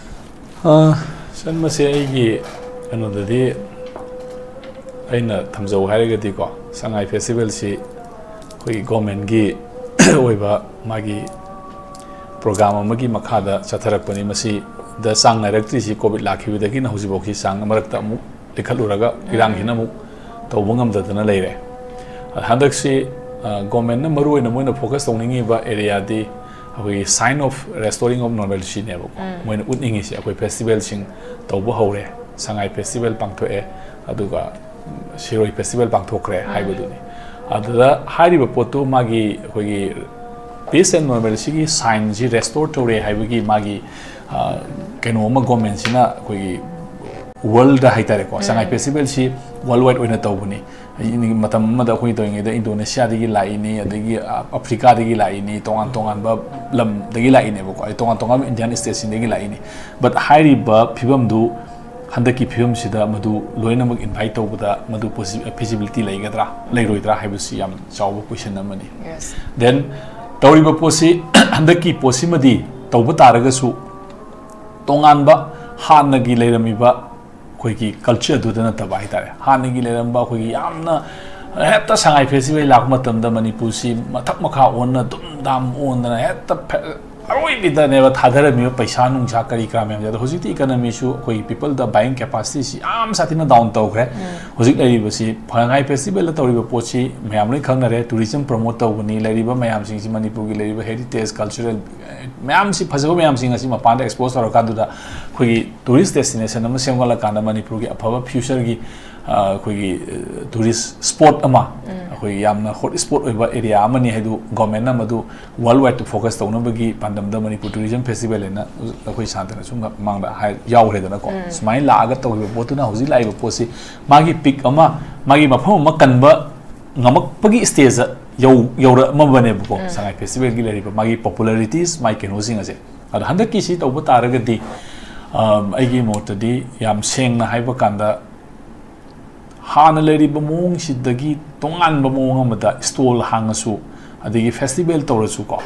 ꯑ, ꯁꯟ, ꯃꯁꯦ ꯑꯩꯒꯤ ꯀꯩꯅꯣꯗꯗꯤ ꯑꯩꯅ ꯊꯝꯖꯧ ꯍꯥꯏꯔꯒꯗꯤꯀꯣ, ꯁꯉꯥꯏ ꯐꯦꯁꯇꯤꯚꯦꯜꯁꯤ ꯑꯩꯈꯣꯏꯒꯤ ꯒꯣꯔꯃꯦꯟꯒꯤ ꯑꯣꯏꯕ ꯃꯥꯒꯤ ꯄ꯭ꯔꯣꯒ꯭ꯔꯥꯝ ꯑꯃꯒꯤ ꯃꯈꯥꯗ ꯆꯠꯊꯔꯛꯄꯅꯤ꯫ ꯃꯁꯤꯗ ꯆꯥꯡ ꯅꯥꯏꯔꯛꯇ꯭ꯔꯤꯁꯤ ꯀꯣꯚꯤꯗ ꯂꯥꯛꯈꯤꯕꯗꯒꯤꯅ ꯍꯧꯖꯤꯛꯐꯥꯎꯁꯤ ꯆꯥꯡ ꯃꯔꯛꯇ ꯑꯃꯨꯛ ꯂꯤꯈꯠꯂꯨꯔꯒ ꯏꯔꯥꯡꯁꯤꯅ ꯑꯃꯨꯛ ꯇꯧꯕ ꯉꯝꯗꯗꯅ ꯂꯩꯔꯦ꯫ ꯍꯟꯗꯛꯁꯤ ꯒꯣꯔꯃꯦꯟꯅ ꯃꯔꯨ ꯑꯣꯏꯅ ꯃꯣꯏꯅ ꯐꯣꯀꯁ ꯇꯧꯅꯤꯡꯉꯤꯕ ꯑꯦꯔꯤꯌꯥꯗꯤ ꯑꯩꯈꯣꯏꯒꯤ sign of restoring of normalcyꯅꯦꯕꯀꯣ꯫ ꯃꯣꯏꯅ ꯎꯠꯅꯤꯡꯉꯤꯁꯦ ꯑꯩꯈꯣꯏ ꯐꯦꯁꯇꯤꯚꯦꯜꯁꯤꯡ ꯇꯧꯕ ꯍꯧꯔꯦ, ꯁꯉꯥꯏ ꯐꯦꯁꯇꯤꯚꯦꯜ ꯄꯥꯡꯊꯣꯛꯑꯦ, ꯑꯗꯨꯒ ꯁꯤꯔꯣꯏ ꯐꯦꯁꯇꯤꯚꯦꯜ ꯄꯥꯡꯊꯣꯛꯈ꯭ꯔꯦ ꯍꯥꯏꯕꯗꯨꯅꯤ꯫ ꯑꯗꯨꯗ ꯍꯥꯏꯔꯤꯕ ꯄꯣꯠꯇꯨ ꯃꯥꯒꯤ ꯑꯩꯈꯣꯏꯒꯤ peace and normalcyꯒꯤ signꯁꯤ restore ꯇꯧꯔꯦ ꯍꯥꯏꯕꯒꯤ ꯃꯥꯒꯤ ꯀꯩꯅꯣ ꯑꯃ ꯒꯣꯔꯃꯦꯟꯁꯤꯅ ꯑꯩꯈꯣꯏꯒꯤ ꯋꯥꯔꯜꯗ ꯍꯥꯏꯇꯥꯔꯦꯀꯣ, ꯁꯉꯥꯏ ꯐꯦꯁꯇꯤꯚꯦꯜꯁꯤ ꯋꯥꯔꯜ ꯋꯥꯏꯗ ꯑꯣꯏꯅ ꯇꯧꯕꯅꯤ꯫ ꯃꯇꯝ ꯑꯃꯗ ꯑꯩꯈꯣꯏ ꯇꯧꯔꯤꯉꯩꯗ ꯏꯟꯗꯣꯅꯦꯁꯤꯌꯥꯗꯒꯤ ꯂꯥꯛꯏꯅꯤ, ꯑꯗꯒꯤ ꯑꯐ꯭ꯔꯤꯀꯥꯗꯒꯤ ꯂꯥꯛꯏꯅꯤ, ꯇꯣꯉꯥꯟ ꯇꯣꯉꯥꯟꯕ ꯂꯝꯗꯒꯤ ꯂꯥꯛꯏꯅꯦꯕꯀꯣ, ꯑꯩ ꯇꯣꯉꯥꯟ ꯇꯣꯉꯥꯟꯕ ꯏꯟꯗꯤꯌꯥꯟ ꯁ꯭ꯇꯦꯠꯁꯤꯡꯗꯒꯤ ꯂꯥꯛꯏꯅꯤ꯫ But ꯍꯥꯏꯔꯤꯕ ꯐꯤꯕꯝꯗꯨ ꯍꯟꯗꯛꯀꯤ ꯐꯤꯕꯝꯁꯤꯗ ꯃꯗꯨ ꯂꯣꯏꯅꯃꯛ ꯏꯟꯚꯥꯏꯠ ꯇꯧꯕꯗ ꯃꯗꯨ ꯐꯤꯖꯤꯕꯤꯂꯤꯇꯤ ꯂꯩꯒꯗ꯭ꯔꯥ ꯂꯩꯔꯣꯏꯗ꯭ꯔꯥ ꯍꯥꯏꯕꯁꯤ ꯌꯥꯝ ꯆꯥꯎꯕ ꯀꯣꯏꯁꯟ ꯑꯃꯅꯤ꯫ Then ꯇꯧꯔꯤꯕ ꯄꯣꯠꯁꯤ ꯍꯟꯗꯛꯀꯤ ꯄꯣꯠꯁꯤꯃꯗꯤ ꯇꯧꯕ ꯇꯥꯔꯒꯁꯨ ꯇꯣꯉꯥꯟꯕ ꯍꯥꯟꯅꯒꯤ ꯂꯩꯔꯝꯃꯤꯕ ꯑꯩꯈꯣꯏꯒꯤ ꯀꯜꯆꯔꯗꯨꯗ ꯅꯠꯇꯕ ꯍꯥꯏꯇꯥꯔꯦ, ꯍꯥꯟꯅꯒꯤ ꯂꯩꯔꯝꯕ ꯑꯩꯈꯣꯏꯒꯤ ꯌꯥꯝꯅ ꯍꯦꯛꯇ ꯁꯉꯥꯏ ꯐꯦꯁꯇꯤꯚꯦꯜ ꯂꯥꯛꯄ ꯃꯇꯝꯗ ꯃꯅꯤꯄꯨꯔꯁꯤ ꯃꯊꯛ ꯃꯈꯥ ꯑꯣꯟꯅ ꯗꯨꯝ ꯗꯥꯝ ꯑꯣꯟꯗꯅ ꯍꯦꯛꯇ ꯑꯔꯣꯏꯕꯤꯗꯅꯦꯕ ꯊꯥꯗꯔꯝꯃꯤꯕ ꯄꯩꯁꯥ ꯅꯨꯡꯁꯥ ꯀꯔꯤ ꯀꯔꯥ ꯃꯌꯥꯝꯁꯦ꯫ ꯑꯗꯣ ꯍꯧꯖꯤꯛꯇꯤ ꯏꯀꯅꯃꯤꯁꯨ ꯑꯩꯈꯣꯏꯒꯤ ꯄꯤꯄꯜꯗ ꯕꯥꯏꯌꯤꯡ ꯀꯦꯄꯥꯁꯤꯇꯤꯁꯤ ꯌꯥꯝ ꯁꯥꯊꯤꯅ ꯗꯥꯎꯟ ꯇꯧꯈ꯭ꯔꯦ꯫ ꯍꯧꯖꯤꯛ ꯂꯩꯔꯤꯕꯁꯤ ꯁꯉꯥꯏ ꯐꯦꯁꯇꯤꯚꯦꯜꯗ ꯇꯧꯔꯤꯕ ꯄꯣꯠꯁꯤ ꯃꯌꯥꯝ ꯂꯣꯏ ꯈꯪꯅꯔꯦ, ꯇꯨꯔꯤꯖꯝ ꯄ꯭ꯔꯃꯣꯠ ꯇꯧꯕꯅꯤ, ꯂꯩꯔꯤꯕ ꯃꯌꯥꯝꯁꯤꯡꯁꯤ ꯃꯅꯤꯄꯨꯔꯒꯤ ꯂꯩꯔꯤꯕ ꯍꯦꯔꯤꯇꯦꯖ ꯀꯜꯆꯔꯦꯜ ꯃꯌꯥꯝꯁꯤ, ꯐꯖꯕ ꯃꯌꯥꯝꯁꯤꯡ ꯑꯁꯤ ꯃꯄꯥꯟꯗ ꯑꯦꯛꯁꯄꯣꯖ ꯇꯧꯔꯀꯥꯟꯗꯨꯗ ꯑꯩꯈꯣꯏꯒꯤ ꯇꯨꯔꯤꯁ ꯗꯦꯁꯇꯤꯅꯦꯁꯟ ꯑꯃ ꯁꯦꯝꯒꯠꯂꯀꯥꯟꯗ ꯃꯅꯤꯄꯨꯔꯒꯤ ꯑꯐꯕ ꯐ꯭ꯌꯨꯆꯔꯒꯤ ꯑꯩꯈꯣꯏꯒꯤ ꯇꯨꯔꯤꯁ ꯁ꯭ꯄꯣꯠ ꯑꯃ, ꯑꯩꯈꯣꯏꯒꯤ ꯌꯥꯝꯅ ꯍꯣꯠ ꯁ꯭ꯄꯣꯠ ꯑꯣꯏꯕ ꯑꯦꯔꯤꯌꯥ ꯑꯃꯅꯤ ꯍꯥꯏꯗꯨ ꯒꯣꯔꯃꯦꯟꯅ ꯃꯗꯨ ꯋꯥꯔꯜ ꯋꯥꯏꯗꯇ ꯐꯣꯀꯁ ꯇꯧꯅꯕꯒꯤ ꯄꯥꯟꯗꯝꯗ ꯃꯅꯤꯄꯨꯔ ꯇꯨꯔꯤꯖꯝ ꯐꯦꯁꯇꯤꯚꯦꯜ ꯍꯥꯏꯅ ꯑꯩꯈꯣꯏ ꯁꯥꯟꯇꯅꯁꯨ ꯃꯃꯥꯡꯗ ꯍꯥꯏ ꯌꯥꯎꯈ꯭ꯔꯦꯗꯅꯀꯣ꯫ ꯁꯨꯃꯥꯏꯅ ꯂꯥꯛꯑꯒ ꯇꯧꯈꯤꯕ ꯄꯣꯠꯇꯨꯅ ꯍꯧꯖꯤꯛ ꯂꯥꯛꯏꯕ ꯄꯣꯠꯁꯤ ꯃꯥꯒꯤ ꯄꯤꯛ ꯑꯃ, ꯃꯥꯒꯤ ꯃꯐꯝ ꯑꯃ ꯀꯟꯕ ꯉꯝꯃꯛꯄꯒꯤ ꯁ꯭ꯇꯦꯖꯇ ꯌꯧ ꯌꯧꯔꯛꯑꯝꯃꯕꯅꯦꯕꯀꯣ꯫ ꯁꯉꯥꯏ ꯐꯦꯁꯇꯤꯚꯦꯜꯒꯤ ꯂꯩꯔꯤꯕ ꯃꯥꯒꯤ ꯄꯣꯄꯨꯂꯔꯤꯇꯤꯁ, ꯃꯥꯒꯤ ꯀꯩꯅꯣꯁꯤꯡ ꯑꯁꯦ꯫ ꯑꯗꯣ ꯍꯟꯗꯛꯀꯤꯁꯤ ꯇꯧꯕ ꯇꯥꯔꯒꯗꯤ ꯑꯩꯒꯤ ꯃꯣꯠꯇꯗꯤ ꯌꯥꯝ ꯁꯦꯡꯅ ꯍꯥꯏꯕ ꯀꯥꯟꯗ ꯍꯥꯟꯅ ꯂꯩꯔꯤꯕ ꯃꯑꯣꯡꯁꯤꯗꯒꯤ ꯇꯣꯉꯥꯟꯕ ꯃꯑꯣꯡ ꯑꯃꯗ ꯁ꯭ꯇꯣꯜ ꯍꯥꯡꯉꯁꯨ, ꯑꯗꯒꯤ ꯐꯦꯁꯇꯤꯚꯦꯜ ꯇꯧꯔꯁꯨꯀꯣ,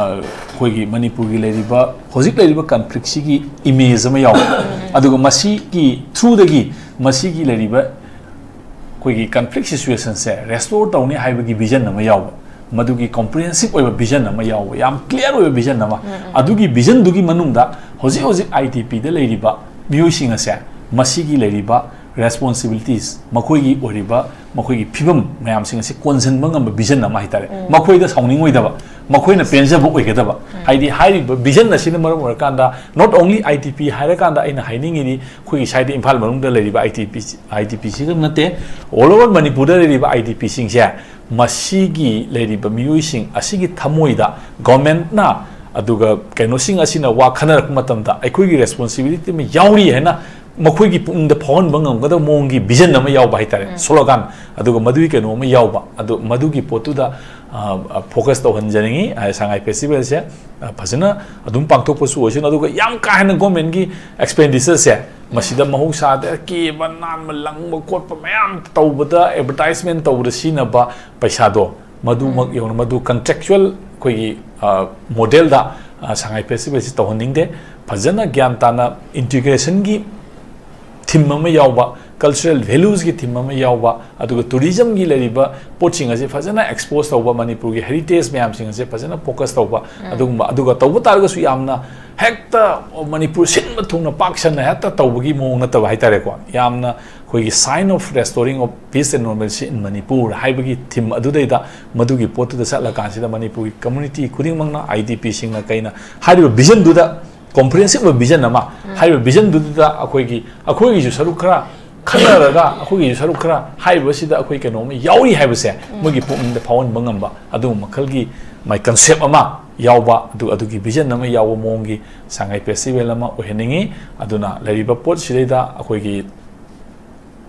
ꯑꯩꯈꯣꯏꯒꯤ ꯃꯅꯤꯄꯨꯔꯒꯤ ꯂꯩꯔꯤꯕ ꯍꯧꯖꯤꯛ ꯂꯩꯔꯤꯕ ꯀꯟꯐ꯭ꯂꯤꯛꯁꯤꯒꯤ ꯏꯃꯦꯖ ꯑꯃ ꯌꯥꯎꯋꯦ꯫ ꯑꯗꯨꯒ ꯃꯁꯤꯒꯤ ꯊ꯭ꯔꯨꯗꯒꯤ ꯃꯁꯤꯒꯤ ꯂꯩꯔꯤꯕ ꯑꯩꯈꯣꯏꯒꯤ ꯀꯟꯐ꯭ꯂꯤꯛ ꯁꯤꯆꯨꯋꯦꯁꯟꯁꯦ ꯔꯦꯁꯇꯣꯔ ꯇꯧꯅꯤ ꯍꯥꯏꯕꯒꯤ ꯚꯤꯖꯟ ꯑꯃ ꯌꯥꯎꯕ, ꯃꯗꯨꯒꯤ ꯀꯣꯝꯄ꯭ꯔꯤꯍꯦꯟꯁꯤꯞ ꯑꯣꯏꯕ ꯚꯤꯖꯟ ꯑꯃ ꯌꯥꯎꯕ, ꯌꯥꯝ ꯀ꯭ꯂꯤꯌꯥꯔ ꯑꯣꯏꯕ ꯚꯤꯖꯟ ꯑꯃ꯫ ꯑꯗꯨꯒꯤ ꯚꯤꯖꯟꯗꯨꯒꯤ ꯃꯅꯨꯡꯗ ꯍꯧꯖꯤꯛ ꯍꯧꯖꯤꯛ ꯑꯥꯏ ꯗꯤ ꯄꯤꯗ ꯂꯩꯔꯤꯕ ꯃꯤꯑꯣꯏꯁꯤꯡ ꯑꯁꯦ ꯃꯁꯤꯒꯤ ꯂꯩꯔꯤꯕ responsibilities, ꯃꯈꯣꯏꯒꯤ ꯑꯣꯏꯔꯤꯕ ꯃꯈꯣꯏꯒꯤ ꯐꯤꯕꯝ ꯃꯌꯥꯝꯁꯤꯡ ꯑꯁꯤ ꯀꯣꯟꯁꯤꯟꯕ ꯉꯝꯕ vision ꯑꯃ ꯍꯥꯏꯇꯥꯔꯦ꯫ ꯃꯈꯣꯏꯗ ꯁꯥꯎꯅꯤꯡꯉꯣꯏꯗꯕ, ꯃꯈꯣꯏꯅ ꯄꯦꯟꯖꯕ ꯑꯣꯏꯒꯗꯕ꯫ ꯍꯥꯏꯗꯤ ꯍꯥꯏꯔꯤꯕ vision ꯑꯁꯤꯅ ꯃꯔꯝ ꯑꯣꯏꯔꯀꯥꯟꯗ, not only I D P ꯍꯥꯏꯔꯀꯥꯟꯗ ꯑꯩꯅ ꯍꯥꯏꯅꯤꯡꯉꯤꯗꯤ ꯑꯩꯈꯣꯏꯒꯤ ꯁ꯭ꯋꯥꯏꯗ ꯏꯝꯐꯥꯜ ꯃꯅꯨꯡꯗ ꯂꯩꯔꯤꯕ I D P, I D P ꯁꯤꯈꯛ ꯅꯠꯇꯦ, all over ꯃꯅꯤꯄꯨꯔꯗ ꯂꯩꯔꯤꯕ I D P ꯁꯤꯡꯁꯦ, ꯃꯁꯤꯒꯤ ꯂꯩꯔꯤꯕ ꯃꯤꯑꯣꯏꯁꯤꯡ ꯑꯁꯤꯒꯤ ꯊꯃꯣꯏꯗ government ꯅ ꯑꯗꯨꯒ ꯀꯩꯅꯣꯁꯤꯡ ꯑꯁꯤꯅ ꯋꯥ ꯈꯟꯅꯔꯛꯄ ꯃꯇꯝꯗ ꯑꯩꯈꯣꯏꯒꯤ responsibility ꯑꯃ ꯌꯥꯎꯔꯤ ꯍꯥꯏꯅ ꯃꯈꯣꯏꯒꯤ ꯄꯨꯛꯅꯤꯡꯗ ꯐꯥꯎꯍꯟꯕ ꯉꯝꯒꯗꯕ ꯃꯑꯣꯡꯒꯤ vision ꯑꯃ ꯌꯥꯎꯕ ꯍꯥꯏꯇꯥꯔꯦ, slogan, ꯑꯗꯨꯒ ꯃꯗꯨꯒꯤ ꯀꯩꯅꯣ ꯑꯃ ꯌꯥꯎꯕ, ꯑꯗꯨ ꯃꯗꯨꯒꯤ ꯄꯣꯠꯇꯨꯗ, ꯑ, focus ꯇꯧꯍꯟꯖꯅꯤꯡꯉꯤ꯫ ꯑ, ꯁꯉꯥꯏ festival ꯁꯦ, ꯑ, ꯐꯖꯅ ꯑꯗꯨꯝ ꯄꯥꯡꯊꯣꯛꯄꯁꯨ ꯑꯣꯏꯁꯅꯨ, ꯑꯗꯨꯒ ꯌꯥꯝ ꯀꯥ ꯍꯦꯟꯅ government ꯀꯤ expenditure ꯁꯦ ꯃꯁꯤꯗ ꯃꯍꯧꯁꯥꯗ ꯀꯦꯕ ꯅꯥꯟꯕ ꯂꯪꯕ ꯈꯣꯠꯄ ꯃꯌꯥꯝ ꯇꯧꯕꯗ, advertisement ꯇꯧꯕꯗ ꯁꯤꯖꯤꯟꯅꯕ ꯄꯩꯁꯥꯗꯣ, ꯃꯗꯨꯃꯛ ꯌꯧꯅ ꯃꯗꯨ contractual ꯑꯩꯈꯣꯏꯒꯤ, ꯑ, model ꯗ, ꯑ, ꯁꯉꯥꯏ festival ꯁꯤ ꯇꯧꯍꯟꯅꯤꯡꯗꯦ꯫ ꯐꯖꯅ ꯒ꯭ꯌꯥꯟ ꯇꯥꯅ integration ꯒꯤ theme ꯑꯃ ꯌꯥꯎꯕ, cultural values ꯀꯤ theme ꯑꯃ ꯌꯥꯎꯕ, ꯑꯗꯨꯒ tourism ꯒꯤ ꯂꯩꯔꯤꯕ ꯄꯣꯠꯁꯤꯡ ꯑꯁꯤ ꯐꯖꯅ expose ꯇꯧꯕ, ꯃꯅꯤꯄꯨꯔꯒꯤ heritage ꯃꯌꯥꯝꯁꯤꯡ ꯑꯁꯤ ꯐꯖꯅ focus ꯇꯧꯕ, ꯑꯗꯨꯒꯨꯝꯕ, ꯑꯗꯨꯒ ꯇꯧꯕ ꯇꯥꯔꯒꯁꯨ ꯌꯥꯝꯅ ꯍꯦꯛꯇ ꯃꯅꯤꯄꯨꯔ ꯁꯤꯟꯕ ꯊꯨꯡꯅ ꯄꯥꯛ ꯁꯟꯅ ꯍꯦꯛꯇ ꯇꯧꯕꯒꯤ ꯃꯑꯣꯡ ꯅꯠꯇꯕ ꯍꯥꯏꯇꯥꯔꯦꯀꯣ, ꯌꯥꯝꯅ ꯑꯩꯈꯣꯏꯒꯤ sign of restoring of peace and normalcy in Manipur ꯍꯥꯏꯕꯒꯤ theme ꯑꯗꯨꯗꯩꯗ ꯃꯗꯨꯒꯤ ꯄꯣꯠꯇꯨꯗ ꯆꯠꯂꯀꯥꯟꯁꯤꯗ ꯃꯅꯤꯄꯨꯔꯒꯤ community ꯈꯨꯗꯤꯡꯃꯛꯅ, I D P ꯁꯤꯡꯅ ꯀꯩꯅ ꯍꯥꯏꯔꯤꯕ vision ꯗꯨꯗ, comprehensive ꯑꯣꯏꯕ vision ꯑꯃ, ꯍꯥꯏꯔꯤꯕ vision ꯗꯨꯗ ꯑꯩꯈꯣꯏꯒꯤ, ꯑꯩꯈꯣꯏꯒꯤꯁꯨ ꯁꯔꯨꯛ ꯈꯔ ꯈꯟꯅꯔꯒ, ꯑꯩꯈꯣꯏꯒꯤꯁꯨ ꯁꯔꯨꯛ ꯈꯔ ꯍꯥꯏꯔꯤꯕꯁꯤꯗ ꯑꯩꯈꯣꯏ ꯀꯩꯅꯣꯝꯃ ꯌꯥꯎꯔꯤ ꯍꯥꯏꯕꯁꯦ ꯃꯣꯏꯒꯤ ꯄꯨꯛꯅꯤꯡꯗ ꯐꯥꯎꯍꯟꯕ ꯉꯝꯕ ꯑꯗꯨꯒꯨꯝꯕ ꯃꯈꯜꯒꯤ my concept ꯑꯃ ꯌꯥꯎꯕ, ꯑꯗꯨ, ꯑꯗꯨꯒꯤ vision ꯑꯃ ꯌꯥꯎꯕ ꯃꯑꯣꯡꯒꯤ ꯁꯉꯥꯏ festival ꯑꯃ ꯑꯣꯏꯍꯟꯅꯤꯡꯉꯤ꯫ ꯑꯗꯨꯅ ꯂꯩꯔꯤꯕ ꯄꯣꯠꯁꯤꯗꯩꯗ ꯑꯩꯈꯣꯏꯒꯤ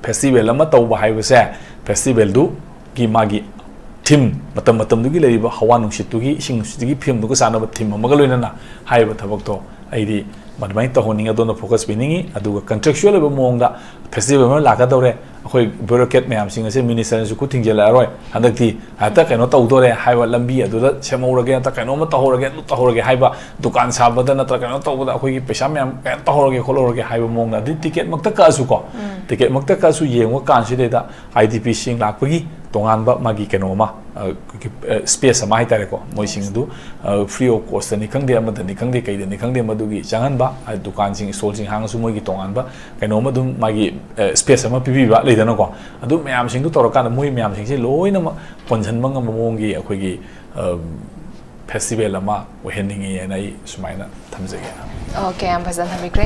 festival ꯑꯃ ꯇꯧꯕ ꯍꯥꯏꯕꯁꯦ, festival ꯗꯨꯒꯤ ꯃꯥꯒꯤ theme, ꯃꯇꯝ ꯃꯇꯝꯗꯨꯒꯤ ꯂꯩꯔꯤꯕ ꯍꯋꯥ ꯅꯨꯡꯁꯤꯠꯇꯨꯒꯤ, ꯏꯁꯤꯡ ꯅꯨꯡꯁꯤꯠꯇꯨꯒꯤ ꯐꯤꯕꯝꯗꯨꯒ ꯆꯥꯟꯅꯕ theme ꯑꯃꯒ ꯂꯣꯏꯅꯅ ꯍꯥꯏꯔꯤꯕ ꯊꯕꯛꯇꯣ ꯑꯩꯗꯤ ꯑꯗꯨꯃꯥꯏꯅ ꯇꯧꯍꯟꯅꯤꯡꯉꯤ꯫ ꯑꯗꯣꯝꯅ focus ꯄꯤꯅꯤꯡꯉꯤ꯫ ꯑꯗꯨꯒ contractual ꯑꯣꯏꯕ ꯃꯑꯣꯡꯗ festival ꯑꯃ ꯂꯥꯛꯀꯗꯧꯔꯦ, ꯑꯩꯈꯣꯏ bureaucrat ꯃꯌꯥꯝꯁꯤꯡ ꯑꯁꯦ minister ꯅꯁꯨ ꯈꯨꯠ ꯊꯤꯡꯖꯤꯜꯂꯛꯑꯔꯣꯏ, ꯍꯟꯗꯛꯇꯤ ꯍꯦꯛꯇ ꯀꯩꯅꯣ ꯇꯧꯗꯣꯔꯦ ꯍꯥꯏꯕ, ꯂꯝꯕꯤ ꯑꯗꯨꯗ ꯁꯦꯝꯍꯧꯔꯒꯦ, ꯅꯠꯇ꯭ꯔ ꯀꯩꯅꯣꯝꯃ ꯇꯧꯍꯧꯔꯒꯦ, ꯑꯗꯨ ꯇꯧꯍꯧꯔꯒꯦ ꯍꯥꯏꯕ, ꯗꯨꯀꯥꯟ ꯁꯥꯕꯗ ꯅꯠꯇ꯭ꯔ ꯀꯩꯅꯣ ꯇꯧꯕꯗ ꯑꯩꯈꯣꯏꯒꯤ ꯄꯩꯁꯥ ꯃꯌꯥꯝ ꯀꯩꯅꯣ ꯇꯧꯍꯧꯔꯒꯦ ꯈꯣꯠꯍꯧꯔꯒꯦ ꯍꯥꯏꯕ ꯃꯑꯣꯡꯗ, ꯑꯗꯩ ticket ꯃꯛꯇ ꯀꯛꯑꯁꯨꯀꯣ, ticket ꯃꯛꯇ ꯀꯛꯑꯁꯨ ꯌꯦꯡꯕ ꯀꯥꯟꯁꯤꯗꯩꯗ I D P ꯁꯤꯡ ꯂꯥꯛꯄꯒꯤ ꯇꯣꯉꯥꯟꯕ ꯃꯥꯒꯤ ꯀꯩꯅꯣ ꯑꯃ, ꯁ꯭ꯄꯦꯁ ꯑꯃ ꯍꯥꯏꯇꯥꯔꯦꯀꯣ, ꯃꯣꯏꯁꯤꯡ ꯑꯗꯨ ꯐ꯭ꯔꯤ ꯑꯣꯐ ꯀꯣꯁꯇꯅꯤ ꯈꯪꯗꯦ, ꯑꯃꯗꯅꯤ ꯈꯪꯗꯦ, ꯀꯩꯗꯅꯤ ꯈꯪꯗꯦ, ꯃꯗꯨꯒꯤ ꯆꯪꯍꯟꯕ, ꯗꯨꯀꯥꯟꯁꯤꯡ, ꯁ꯭ꯇꯣꯜꯁꯤꯡ ꯍꯥꯡꯉꯁꯨ ꯃꯣꯏꯒꯤ ꯇꯣꯉꯥꯟꯕ ꯀꯩꯅꯣꯝ ꯑꯗꯨꯝ ꯃꯥꯒꯤ ꯁ꯭ꯄꯦꯁ ꯑꯃ ꯄꯤꯕꯤꯕ ꯂꯩꯗꯅꯀꯣ꯫ ꯑꯗꯨ ꯃꯌꯥꯝꯁꯤꯡꯗꯨ ꯇꯧꯔꯀꯥꯟꯗ ꯃꯣꯏ ꯃꯌꯥꯝꯁꯤꯡꯁꯦ ꯂꯣꯏꯅꯃꯛ ꯀꯣꯟꯁꯤꯟꯕ ꯉꯝꯕ ꯃꯑꯣꯡꯒꯤ ꯑꯩꯈꯣꯏꯒꯤ ꯐꯦꯁꯇꯤꯚꯦꯜ ꯑꯃ ꯑꯣꯏꯍꯟꯅꯤꯡꯉꯤ ꯍꯥꯏꯅ ꯑꯩ ꯁꯨꯃꯥꯏꯅ ꯊꯝꯖꯒꯦ꯫ ꯑꯣꯀꯦ, ꯌꯥꯝ ꯐꯖꯅ ꯊꯝꯕꯤꯈ꯭ꯔꯦ꯫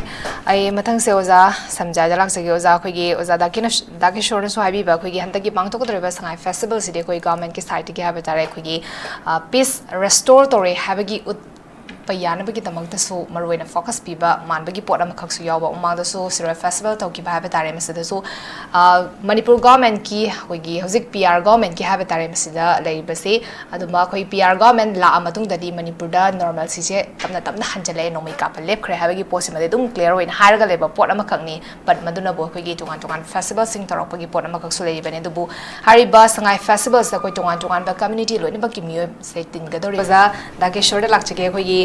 ꯑꯩ ꯃꯊꯪꯁꯦ ꯑꯣꯖꯥ ꯁꯝꯖꯥꯗ ꯂꯥꯛꯆꯒꯦ꯫ ꯑꯣꯖꯥ, ꯑꯩꯈꯣꯏꯒꯤ ꯑꯣꯖꯥ ꯗꯥ ꯀꯤꯅ-, ꯗꯥ ꯀꯤꯁꯣꯔꯅꯁꯨ ꯍꯥꯏꯕꯤꯕ, ꯑꯩꯈꯣꯏꯒꯤ ꯍꯟꯗꯛꯀꯤ ꯄꯥꯡꯊꯣꯛꯀꯗꯧꯔꯤꯕ ꯁꯉꯥꯏ ꯐꯦꯁꯇꯤꯚꯦꯜꯁꯤꯗꯤ ꯑꯩꯈꯣꯏ ꯒꯚꯔꯟꯃꯦꯟꯠꯀꯤ ꯁꯥꯏꯠꯇꯒꯤ ꯍꯥꯏꯕ ꯇꯥꯔꯦ, ꯑꯩꯈꯣꯏꯒꯤ ꯄꯤꯁ ꯔꯦꯁꯇꯣꯔ ꯇꯧꯔꯦ ꯍꯥꯏꯕꯒꯤ ꯎꯠꯄ ꯌꯥꯅꯕꯒꯤꯗꯃꯛꯇꯁꯨ ꯃꯔꯨꯑꯣꯏꯅ ꯐꯣꯀꯁ ꯄꯤꯕ ꯃꯥꯟꯕꯒꯤ ꯄꯣꯠ ꯑꯃꯈꯛꯁꯨ ꯌꯥꯎꯕ꯫ ꯃꯃꯥꯡꯗꯁꯨ ꯁꯤꯔꯣꯏ ꯐꯦꯁꯇꯤꯚꯦꯜ ꯇꯧꯈꯤꯕ ꯍꯥꯏꯕ ꯇꯥꯔꯦ, ꯃꯁꯤꯗꯁꯨ ꯃꯅꯤꯄꯨꯔ ꯒꯚꯔꯟꯃꯦꯟꯠꯀꯤ, ꯑꯩꯈꯣꯏꯒꯤ ꯍꯧꯖꯤꯛ ꯄꯤ ꯑꯥꯔ ꯒꯚꯔꯟꯃꯦꯟꯠꯀꯤ ꯍꯥꯏꯕ ꯇꯥꯔꯦ, ꯃꯁꯤꯗ ꯂꯩꯔꯤꯕꯁꯦ꯫ ꯑꯗꯨꯝꯕ ꯑꯩꯈꯣꯏ ꯄꯤ ꯑꯥꯔ ꯒꯚꯔꯟꯃꯦꯟꯠ ꯂꯥꯛꯑ ꯃꯇꯨꯡꯗꯗꯤ ꯃꯅꯤꯄꯨꯔꯗ ꯅꯣꯔꯃꯦꯜꯁꯤꯁꯦ ꯇꯞꯅ ꯇꯞꯅ ꯍꯟꯖꯤꯜꯂꯛꯑꯦ, ꯅꯣꯡꯃꯩ ꯀꯥꯞꯄ ꯂꯦꯞꯈ꯭ꯔꯦ ꯍꯥꯏꯕꯒꯤ ꯄꯣꯠꯁꯤꯃꯗꯤ ꯑꯗꯨꯝ ꯀ꯭ꯂꯤꯌꯥꯔ ꯑꯣꯏꯅ ꯍꯥꯏꯔꯒ ꯂꯩꯕ ꯄꯣꯠ ꯑꯃꯈꯛꯅꯤ꯫ ꯕꯠ ꯃꯗꯨꯅꯕꯨ ꯑꯩꯈꯣꯏꯒꯤ ꯇꯣꯉꯥꯟ ꯇꯣꯉꯥꯟꯕ ꯐꯦꯁꯇꯤꯚꯦꯜꯁꯤꯡ ꯇꯧꯔꯛꯄꯒꯤ ꯄꯣꯠ ꯑꯃꯈꯛꯁꯨ ꯂꯩꯔꯤꯕꯅꯤ꯫ ꯑꯗꯨꯕꯨ ꯍꯥꯏꯔꯤꯕ ꯁꯉꯥꯏ ꯐꯦꯁꯇꯤꯚꯦꯜꯁꯤꯗ ꯑꯩꯈꯣꯏ ꯇꯣꯉꯥꯟ ꯇꯣꯉꯥꯟꯕ ꯀꯝꯃ꯭ꯌꯨꯅꯤꯇꯤ ꯂꯣꯏꯅꯃꯛꯀꯤ ꯃꯤꯑꯣꯏꯁꯦ ꯇꯤꯟꯒꯗꯧꯔꯤ꯫ ꯑꯣꯖꯥ ꯗꯥꯀꯦꯁꯣꯔꯗ ꯂꯥꯛꯆꯒꯦ꯫ ꯑꯩꯈꯣꯏꯒꯤ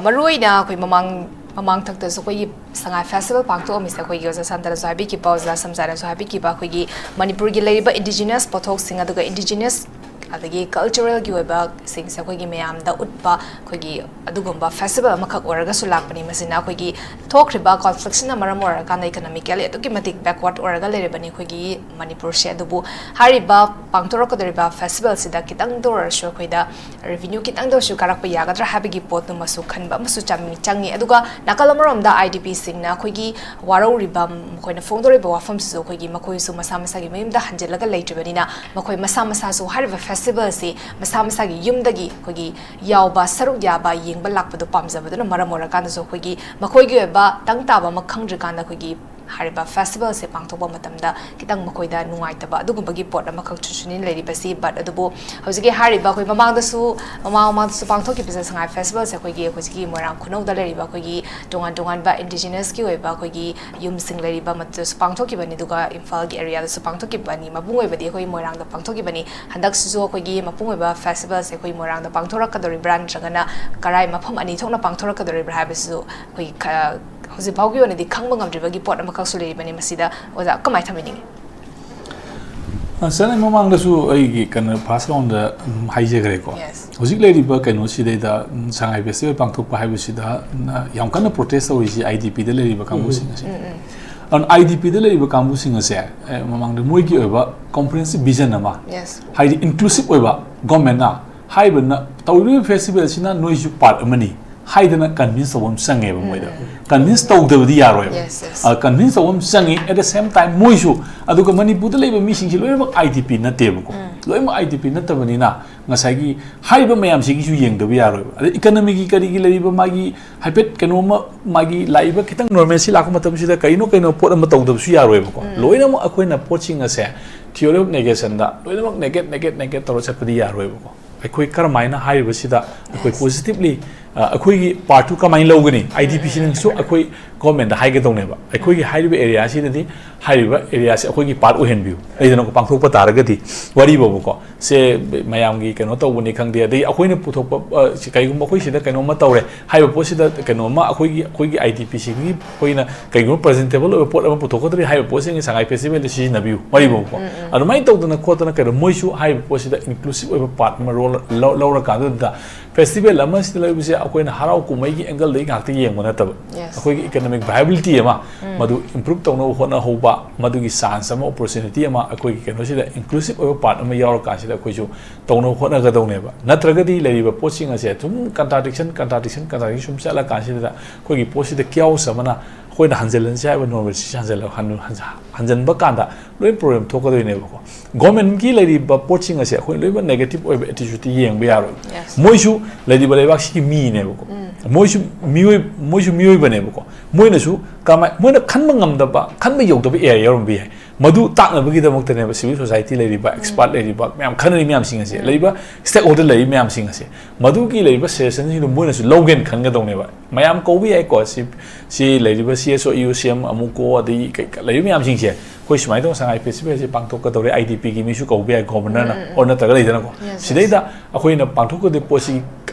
ꯃꯔꯨꯑꯣꯏꯅ ꯑꯩꯈꯣꯏ ꯃꯃꯥꯡ ꯃꯃꯥꯡꯊꯛꯇꯁꯨ ꯑꯩꯈꯣꯏꯒꯤ ꯁꯉꯥꯏ ꯐꯦꯁꯇꯤꯚꯦꯜ ꯄꯥꯡꯊꯣꯛꯑꯝꯃꯤꯁꯦ, ꯑꯩꯈꯣꯏꯒꯤ ꯑꯣꯖꯥ ꯁꯥꯟꯇꯅꯁꯨ ꯍꯥꯏꯕꯤꯈꯤꯕ, ꯑꯣꯖꯥ ꯁꯝꯖꯥꯅꯁꯨ ꯍꯥꯏꯕꯤꯈꯤꯕ, ꯑꯩꯈꯣꯏꯒꯤ ꯃꯅꯤꯄꯨꯔꯒꯤ ꯂꯩꯔꯤꯕ ꯏꯟꯗꯤꯖꯤꯅꯁ ꯄꯣꯠꯊꯣꯛꯁꯤꯡ, ꯑꯗꯨꯒ ꯏꯟꯗꯤꯖꯤꯅꯁ ꯑꯗꯒꯤ ꯀꯜꯆꯔꯦꯜꯒꯤ ꯑꯣꯏꯕ ꯁꯤꯡꯁꯦ ꯑꯩꯈꯣꯏꯒꯤ ꯃꯌꯥꯝꯗ ꯎꯠꯄ, ꯑꯩꯈꯣꯏꯒꯤ ꯑꯗꯨꯒꯨꯝꯕ ꯐꯦꯁꯇꯤꯚꯦꯜ ꯑꯃꯈꯛ ꯑꯣꯏꯔꯒꯁꯨ ꯂꯥꯛꯄꯅꯤ꯫ ꯃꯁꯤꯅ ꯑꯩꯈꯣꯏꯒꯤ ꯊꯣꯛꯈ꯭ꯔꯤꯕ ꯀꯣꯟꯐ꯭ꯂꯤꯛꯁꯤꯅ ꯃꯔꯝ ꯑꯣꯏꯔꯀꯥꯟꯗ ꯏꯀꯣꯅꯣꯃꯤꯀꯦꯜꯂꯤ ꯑꯗꯨꯛꯀꯤ ꯃꯇꯤꯛ ꯕꯦꯛꯋꯥꯔꯗ ꯑꯣꯏꯔꯒ ꯂꯩꯔꯕꯅꯤ ꯑꯩꯈꯣꯏꯒꯤ ꯃꯅꯤꯄꯨꯔꯁꯦ꯫ ꯑꯗꯨꯕꯨ ꯍꯥꯏꯔꯤꯕ ꯄꯥꯡꯊꯣꯔꯛꯀꯗꯧꯔꯤꯕ ꯐꯦꯁꯇꯤꯚꯦꯜꯁꯤꯗ ꯈꯤꯇꯪꯗ ꯑꯣꯏꯔꯁꯨ ꯑꯩꯈꯣꯏꯗ ꯔꯦꯚꯤꯅ꯭ꯌꯨ ꯈꯤꯇꯪꯗ ꯑꯣꯏꯔꯁꯨ ꯀꯥꯔꯛꯄ ꯌꯥꯒꯗ꯭ꯔꯥ ꯍꯥꯏꯕꯒꯤ ꯄꯣꯠꯇꯨꯃꯁꯨ ꯈꯟꯕ ꯑꯃꯁꯨ ꯆꯪ-, ꯆꯪꯉꯤ꯫ ꯑꯗꯨꯒ ꯅꯥꯀꯜ ꯑꯃꯔꯣꯝꯗ ꯑꯥꯏ ꯗꯤ ꯄꯤꯁꯤꯡꯅ ꯑꯩꯈꯣꯏꯒꯤ ꯋꯥꯔꯧꯔꯤꯕ, ꯃꯈꯣꯏꯅ ꯐꯣꯡꯗꯣꯔꯛꯏꯕ ꯋꯥꯐꯝꯁꯤꯁꯨ ꯑꯩꯈꯣꯏꯒꯤ ꯃꯈꯣꯏꯁꯨ ꯃꯁꯥ ꯃꯁꯥꯒꯤ ꯃꯌꯨꯝꯗ ꯍꯟꯖꯤꯜꯂꯒ ꯂꯩꯇ꯭ꯔꯤꯕꯅꯤꯅ, ꯃꯈꯣꯏ ꯃꯁꯥ ꯃꯁꯥꯁꯨ ꯍꯥꯏꯔꯤꯕ ꯐꯦꯁꯇꯤꯚꯦꯜꯁꯤ ꯃꯁꯥ ꯃꯁꯥꯒꯤ ꯌꯨꯝꯗꯒꯤ ꯑꯩꯈꯣꯏꯒꯤ ꯌꯥꯎꯕ, ꯁꯔꯨꯛ ꯌꯥꯕ, ꯌꯦꯡꯕ ꯂꯥꯛꯄꯗꯨ ꯄꯥꯝꯖꯕꯗꯨꯅ ꯃꯔꯝ ꯑꯣꯏꯔꯀꯥꯟꯗꯁꯨ ꯑꯩꯈꯣꯏꯒꯤ ꯃꯈꯣꯏꯒꯤ ꯑꯣꯏꯕ ꯇꯪ ꯇꯥꯕ ꯑꯃ ꯈꯪꯗ꯭ꯔꯤꯀꯥꯟꯗ ꯑꯩꯈꯣꯏꯒꯤ ꯍꯥꯏꯔꯤꯕ ꯐꯦꯁꯇꯤꯚꯦꯜꯁꯦ ꯄꯥꯡꯊꯣꯛꯄ ꯃꯇꯝꯗ ꯈꯤꯇꯪ ꯃꯈꯣꯏꯗ ꯅꯨꯡꯉꯥꯏꯇꯕ ꯑꯗꯨꯒꯨꯝꯕꯒꯤ ꯄꯣꯠ ꯑꯃꯈꯛꯁꯨꯅꯤ ꯂꯩꯔꯤꯕꯁꯤ꯫ ꯕꯠ ꯑꯗꯨꯕꯨ ꯍꯧꯖꯤꯛꯀꯤ ꯍꯥꯏꯔꯤꯕ ꯑꯩꯈꯣꯏ ꯃꯃꯥꯡꯗꯁꯨ, ꯃꯃꯥꯡ ꯃꯃꯥꯡꯗꯁꯨ ꯄꯥꯡꯊꯣꯛꯈꯤꯕꯁꯦ ꯁꯉꯥꯏ ꯐꯦꯁꯇꯤꯚꯦꯜꯁꯦ ꯑꯩꯈꯣꯏꯒꯤ ꯍꯧꯖꯤꯛꯀꯤ ꯃꯣꯏꯔꯥꯡ ꯈꯨꯅꯧꯗ ꯂꯩꯔꯤꯕ ꯑꯩꯈꯣꯏꯒꯤ ꯇꯣꯉꯥꯟ ꯇꯣꯉꯥꯟꯕ ꯏꯟꯗꯤꯖꯤꯅꯁꯀꯤ ꯑꯣꯏꯕ ꯑꯩꯈꯣꯏꯒꯤ ꯌꯨꯝꯁꯤꯡ ꯂꯩꯔꯤꯕ ꯃꯗꯨꯗꯁꯨ ꯄꯥꯡꯊꯣꯛꯈꯤꯕꯅꯤ, ꯑꯗꯨꯒ ꯏꯝꯐꯥꯜꯒꯤ ꯑꯦꯔꯤꯌꯥꯗꯁꯨ ꯄꯥꯡꯊꯣꯛꯈꯤꯕꯅꯤ, ꯃꯄꯨꯡ ꯑꯣꯏꯕꯗꯤ ꯑꯩꯈꯣꯏ ꯃꯣꯏꯔꯥꯡꯗ ꯄꯥꯡꯊꯣꯛꯈꯤꯕꯅꯤ꯫ ꯍꯟꯗꯛꯁꯤꯁꯨ ꯑꯩꯈꯣꯏꯒꯤ ꯃꯄꯨꯡ ꯑꯣꯏꯕ ꯐꯦꯁꯇꯤꯚꯦꯜꯁꯦ ꯑꯩꯈꯣꯏ ꯃꯣꯏꯔꯥꯡꯗ ꯄꯥꯡꯊꯣꯔꯛꯀꯗꯧꯔꯤꯕ꯭ꯔꯥ ꯅꯠꯇ꯭ꯔꯒꯅ ꯀꯔꯥꯏ ꯃꯐꯝ ꯑꯅꯤ ꯊꯣꯛꯅ ꯄꯥꯡꯊꯣꯔꯛꯀꯗꯧꯔꯤꯕ꯭ꯔꯥ ꯍꯥꯏꯕꯁꯤꯁꯨ ꯑꯩꯈꯣꯏ ꯈ-, ꯍꯧꯖꯤꯛ ꯐꯥꯎꯒꯤ ꯑꯣꯏꯅꯗꯤ ꯈꯪꯕ ꯉꯝꯗ꯭ꯔꯤꯕꯒꯤ ꯄꯣꯠ ꯑꯃꯈꯛꯁꯨ ꯂꯩꯔꯤꯕꯅꯤ꯫ ꯃꯁꯤꯗ ꯑꯣꯖꯥ ꯀꯃꯥꯏꯅ ꯊꯝꯕꯤꯅꯤꯡꯉꯤ? ꯁꯥꯔ, ꯑꯩ ꯃꯃꯥꯡꯗꯁꯨ ꯑꯩꯒꯤ ꯀꯩꯅꯣ first round ꯗ ꯎꯝ, ꯍꯥꯏꯖꯈ꯭ꯔꯦꯀꯣ꯫ Yes. ꯍꯧꯖꯤꯛ ꯂꯩꯔꯤꯕ ꯀꯩꯅꯣꯁꯤꯗꯩꯗ ꯎꯝ, ꯁꯉꯥꯏ festival ꯄꯥꯡꯊꯣꯛꯄ ꯍꯥꯏꯕꯁꯤꯗ ꯎꯝ, ꯌꯥꯝ ꯀꯟꯅ protest ꯇꯧꯔꯤꯁꯤ I D P ꯗ ꯂꯩꯔꯤꯕ ꯀꯥꯡꯕꯨꯁꯤꯡ ꯑꯁꯤ꯫ ꯑꯗꯨꯅ I D P ꯗ ꯂꯩꯔꯤꯕ ꯀꯥꯡꯕꯨꯁꯤꯡ ꯑꯁꯦ ꯑꯦ, ꯃꯃꯥꯡꯗ ꯃꯣꯏꯒꯤ ꯑꯣꯏꯕ comprehensive vision ꯑꯃ, Yes. ꯍꯥꯏꯗꯤ inclusive ꯑꯣꯏꯕ government ꯅ ꯍꯥꯏꯔꯤꯕꯅ ꯇꯧꯔꯤꯕ festival ꯁꯤꯅ ꯅꯣꯏꯁꯨ part ꯑꯃꯅꯤ ꯍꯥꯏꯗꯅ convince ꯇꯧꯕ ꯑꯃ ꯆꯪꯉꯦꯕ ꯃꯣꯏꯗ꯫ Convince ꯇꯧꯗꯕꯗꯤ ꯌꯥꯔꯣꯏꯕ꯫ Yes, yes. ꯑ, convince ꯇꯧꯕ ꯑꯃ ꯆꯪꯉꯤ꯫ At the same time ꯃꯣꯏꯁꯨ, ꯑꯗꯨꯒ ꯃꯅꯤꯄꯨꯔꯗ ꯂꯩꯕ ꯃꯤꯁꯤꯡꯁꯤ ꯂꯣꯏꯅꯃꯛ I D P ꯅꯠꯇꯦꯕꯀꯣ꯫ ꯂꯣꯏꯅꯃꯛ I D P ꯅꯠꯇꯕꯅꯤꯅ ꯉꯁꯥꯏꯒꯤ ꯍꯥꯏꯔꯤꯕ ꯃꯌꯥꯝꯁꯤꯒꯤꯁꯨ ꯌꯦꯡꯗꯕ ꯌꯥꯔꯣꯏꯕ꯫ ꯑꯗꯩ economy ꯒꯤ ꯀꯔꯤꯒꯤ ꯂꯩꯔꯤꯕ ꯃꯥꯒꯤ ꯍꯥꯏꯐꯦꯠ ꯀꯩꯅꯣꯝꯃ, ꯃꯥꯒꯤ ꯂꯥꯛꯏꯕ ꯈꯤꯇꯪ normalcy ꯂꯥꯛꯄ ꯃꯇꯝꯁꯤꯗ ꯀꯩꯅꯣ ꯀꯩꯅꯣ ꯄꯣꯠ ꯑꯃ ꯇꯧꯗꯕꯁꯨ ꯌꯥꯔꯣꯏꯕꯀꯣ꯫ ꯂꯣꯏꯅꯃꯛ ꯑꯩꯈꯣꯏꯅ ꯄꯣꯠꯁꯤꯡ ꯑꯁꯦ theory of negation ꯗ ꯂꯣꯏꯅꯃꯛ negate, negate, negate ꯇꯧꯔ ꯆꯠꯄꯗꯤ ꯌꯥꯔꯣꯏꯕꯀꯣ꯫ ꯑꯩꯈꯣꯏ ꯀꯔꯝꯍꯥꯏꯅ ꯍꯥꯏꯔꯤꯕꯁꯤꯗ ꯑꯩꯈꯣꯏ Yes. Positively ꯑ, ꯑꯩꯈꯣꯏꯒꯤ part ꯇꯨ ꯀꯃꯥꯏꯅ ꯂꯧꯒꯅꯤ? I D P ꯁꯤꯅꯁꯨ ꯑꯩꯈꯣꯏ government ꯗ ꯍꯥꯏꯒꯗꯧꯅꯦꯕ, ꯑꯩꯈꯣꯏꯒꯤ ꯍꯥꯏꯔꯤꯕ area ꯁꯤꯗꯗꯤ ꯍꯥꯏꯔꯤꯕ area ꯁꯤ ꯑꯩꯈꯣꯏꯒꯤ part ꯑꯣꯏꯍꯟꯕꯤꯌꯨ, ꯂꯩꯗꯅꯀꯣ, ꯄꯥꯡꯊꯣꯛꯄ ꯇꯥꯔꯒꯗꯤ꯫ ꯋꯥꯔꯤ ꯐꯥꯎꯕꯀꯣ, ꯁꯦ ꯃꯌꯥꯝꯒꯤ ꯀꯩꯅꯣ ꯇꯧꯕꯅꯤ ꯈꯪꯗꯦ, ꯑꯗꯩ ꯑꯩꯈꯣꯏꯅ ꯄꯨꯊꯣꯛꯄ, ꯑ, ꯁꯤ ꯀꯩꯒꯨꯝꯕ ꯑꯩꯈꯣꯏ ꯁꯤꯗ ꯀꯩꯅꯣꯝꯃ ꯇꯧꯔꯦ, ꯍꯥꯏꯔꯤꯕ ꯄꯣꯠꯁꯤꯗ ꯀꯩꯅꯣꯝꯃ ꯑꯩꯈꯣꯏꯒꯤ, ꯑꯩꯈꯣꯏꯒꯤ I D P ꯁꯤꯒꯤ ꯑꯩꯈꯣꯏꯅ ꯀꯩꯒꯨꯝꯕ presentable ꯑꯣꯏꯕ ꯄꯣꯠ ꯑꯃ ꯄꯨꯊꯣꯛꯀꯗꯧꯔꯤ, ꯍꯥꯏꯔꯤꯕ ꯄꯣꯠꯁꯤꯡꯁꯤ ꯁꯉꯥꯏ festival ꯗ ꯁꯤꯖꯤꯟꯅꯕꯤꯌꯨ, ꯋꯥꯔꯤ ꯐꯥꯎꯕꯀꯣ꯫ ꯑꯗꯨꯃꯥꯏꯅ ꯇꯧꯗꯅ ꯈꯣꯠꯇꯅ ꯀꯩꯅꯣ, ꯃꯣꯏꯁꯨ ꯍꯥꯏꯔꯤꯕ ꯄꯣꯠꯁꯤꯗ inclusive ꯑꯣꯏꯕ part ꯑꯃ role ꯂꯧ-, ꯂꯧꯔꯀꯥꯟꯗꯨꯗ festival ꯑꯃꯁꯤꯗ ꯂꯩꯕꯁꯦ ꯑꯩꯈꯣꯏꯅ ꯍꯔꯥꯎ ꯀꯨꯝꯍꯩꯒꯤ angle ꯗꯒꯤ ꯉꯥꯛꯇ ꯌꯦꯡꯕ ꯅꯠꯇꯕ, Yes. ꯑꯩꯈꯣꯏꯒꯤ economic viability ꯑꯃ, ꯃꯗꯨ improve ꯇꯧꯅꯕ ꯍꯣꯠꯅꯍꯧꯕ, ꯃꯗꯨꯒꯤ chance ꯑꯃ, opportunity ꯑꯃ ꯑꯩꯈꯣꯏꯒꯤ ꯀꯩꯅꯣꯁꯤꯗ inclusive ꯑꯣꯏꯕ part ꯑꯃ ꯌꯥꯎꯔꯀꯥꯟꯁꯤꯗ ꯑꯩꯈꯣꯏꯁꯨ ꯇꯧꯅꯕ ꯍꯣꯠꯅꯒꯗꯧꯅꯦꯕ꯫ ꯅꯠꯇ꯭ꯔꯒꯗꯤ ꯂꯩꯔꯤꯕ ꯄꯣꯠꯁꯤꯡ ꯑꯁꯦ ꯑꯗꯨꯝ contradiction, contradiction, contradiction ꯁꯨꯝ ꯆꯠꯂꯀꯥꯟꯁꯤꯗ ꯑꯩꯈꯣꯏꯒꯤ ꯄꯣꯠꯁꯤꯗ chaos ꯑꯃꯅ ꯑꯩꯈꯣꯏꯅ ꯍꯟꯖꯤꯜꯍꯟꯁꯦ ꯍꯥꯏꯕ normalcy ꯁꯤ ꯍꯟꯖꯤꯜꯂ-, ꯍꯟ-, ꯍꯟ-, ꯍꯟꯖꯤꯟꯕ ꯀꯥꯟꯗ ꯂꯣꯏ problem ꯊꯣꯛꯀꯗꯣꯏꯅꯦꯕꯀꯣ꯫ Government ꯀꯤ ꯂꯩꯔꯤꯕ ꯄꯣꯠꯁꯤꯡ ꯑꯁꯦ ꯑꯩꯈꯣꯏ ꯂꯣꯏꯅꯃꯛ negative ꯑꯣꯏꯕ attitude ꯇ ꯌꯦꯡꯕ ꯌꯥꯔꯣꯏ꯫ Yes. ꯃꯣꯏꯁꯨ ꯂꯩꯔꯤꯕ ꯂꯩꯕꯥꯛꯁꯤꯒꯤ ꯃꯤꯅꯦꯕꯀꯣ꯫ ꯃꯣꯏꯁꯨ ꯃꯤꯑꯣꯏ-, ꯃꯣꯏꯁꯨ ꯃꯤꯑꯣꯏꯕꯅꯦꯕꯀꯣ꯫ ꯃꯣꯏꯅꯁꯨ ꯀꯃꯥꯏ-, ꯃꯣꯏꯅ ꯈꯟꯕ ꯉꯝꯗꯕ, ꯈꯟꯕ ꯌꯧꯗꯕ area ꯌꯥꯎꯔꯝꯕ ꯌꯥꯏ꯫ ꯃꯗꯨ ꯇꯥꯛꯅꯕꯒꯤꯗꯃꯛꯇꯅꯦꯕ civil society ꯂꯩꯔꯤꯕ, expert ꯂꯩꯔꯤꯕ ꯃꯌꯥꯝ, ꯈꯟꯅꯔꯤ ꯃꯌꯥꯝꯁꯤꯡ ꯑꯁꯦ, ꯂꯩꯔꯤꯕ stakeholder ꯂꯩꯔꯤ ꯃꯌꯥꯝꯁꯤꯡ ꯑꯁꯦ, ꯃꯗꯨꯒꯤ ꯂꯩꯔꯤꯕ suggestion ꯁꯤꯡꯗꯨ ꯃꯣꯏꯅꯁꯨ ꯂꯧꯒꯦꯅ ꯈꯟꯒꯗꯧꯅꯦꯕ꯫ ꯃꯌꯥꯝ ꯀꯧꯕ ꯌꯥꯏꯀꯣ, ꯁꯤ, ꯁꯤ ꯂꯩꯔꯤꯕ C S O, E O C M, ꯑꯃꯨꯛꯀꯣ, ꯑꯗꯩ ꯀꯩ-, ꯂꯩꯔꯤꯕ ꯃꯌꯥꯝꯁꯤꯡꯁꯦ, ꯑꯩꯈꯣꯏ ꯁꯨꯃꯥꯏꯅ ꯇꯧꯅ ꯁꯉꯥꯏ festival say ꯄꯥꯡꯊꯣꯛꯀꯗꯧꯔꯦ, I D P ꯒꯤ ꯃꯤꯁꯨ ꯀꯧꯕ ꯌꯥꯏ, governor ꯅ, or ꯅꯠꯇ꯭ꯔꯒ ꯂꯩꯗꯅꯀꯣ꯫ Yes, yes. ꯁꯤꯗꯩꯗ ꯑꯩꯈꯣꯏꯅ ꯄꯥꯡꯊꯣꯛꯀꯗꯧꯔꯤꯕ ꯄꯣꯠꯁꯤ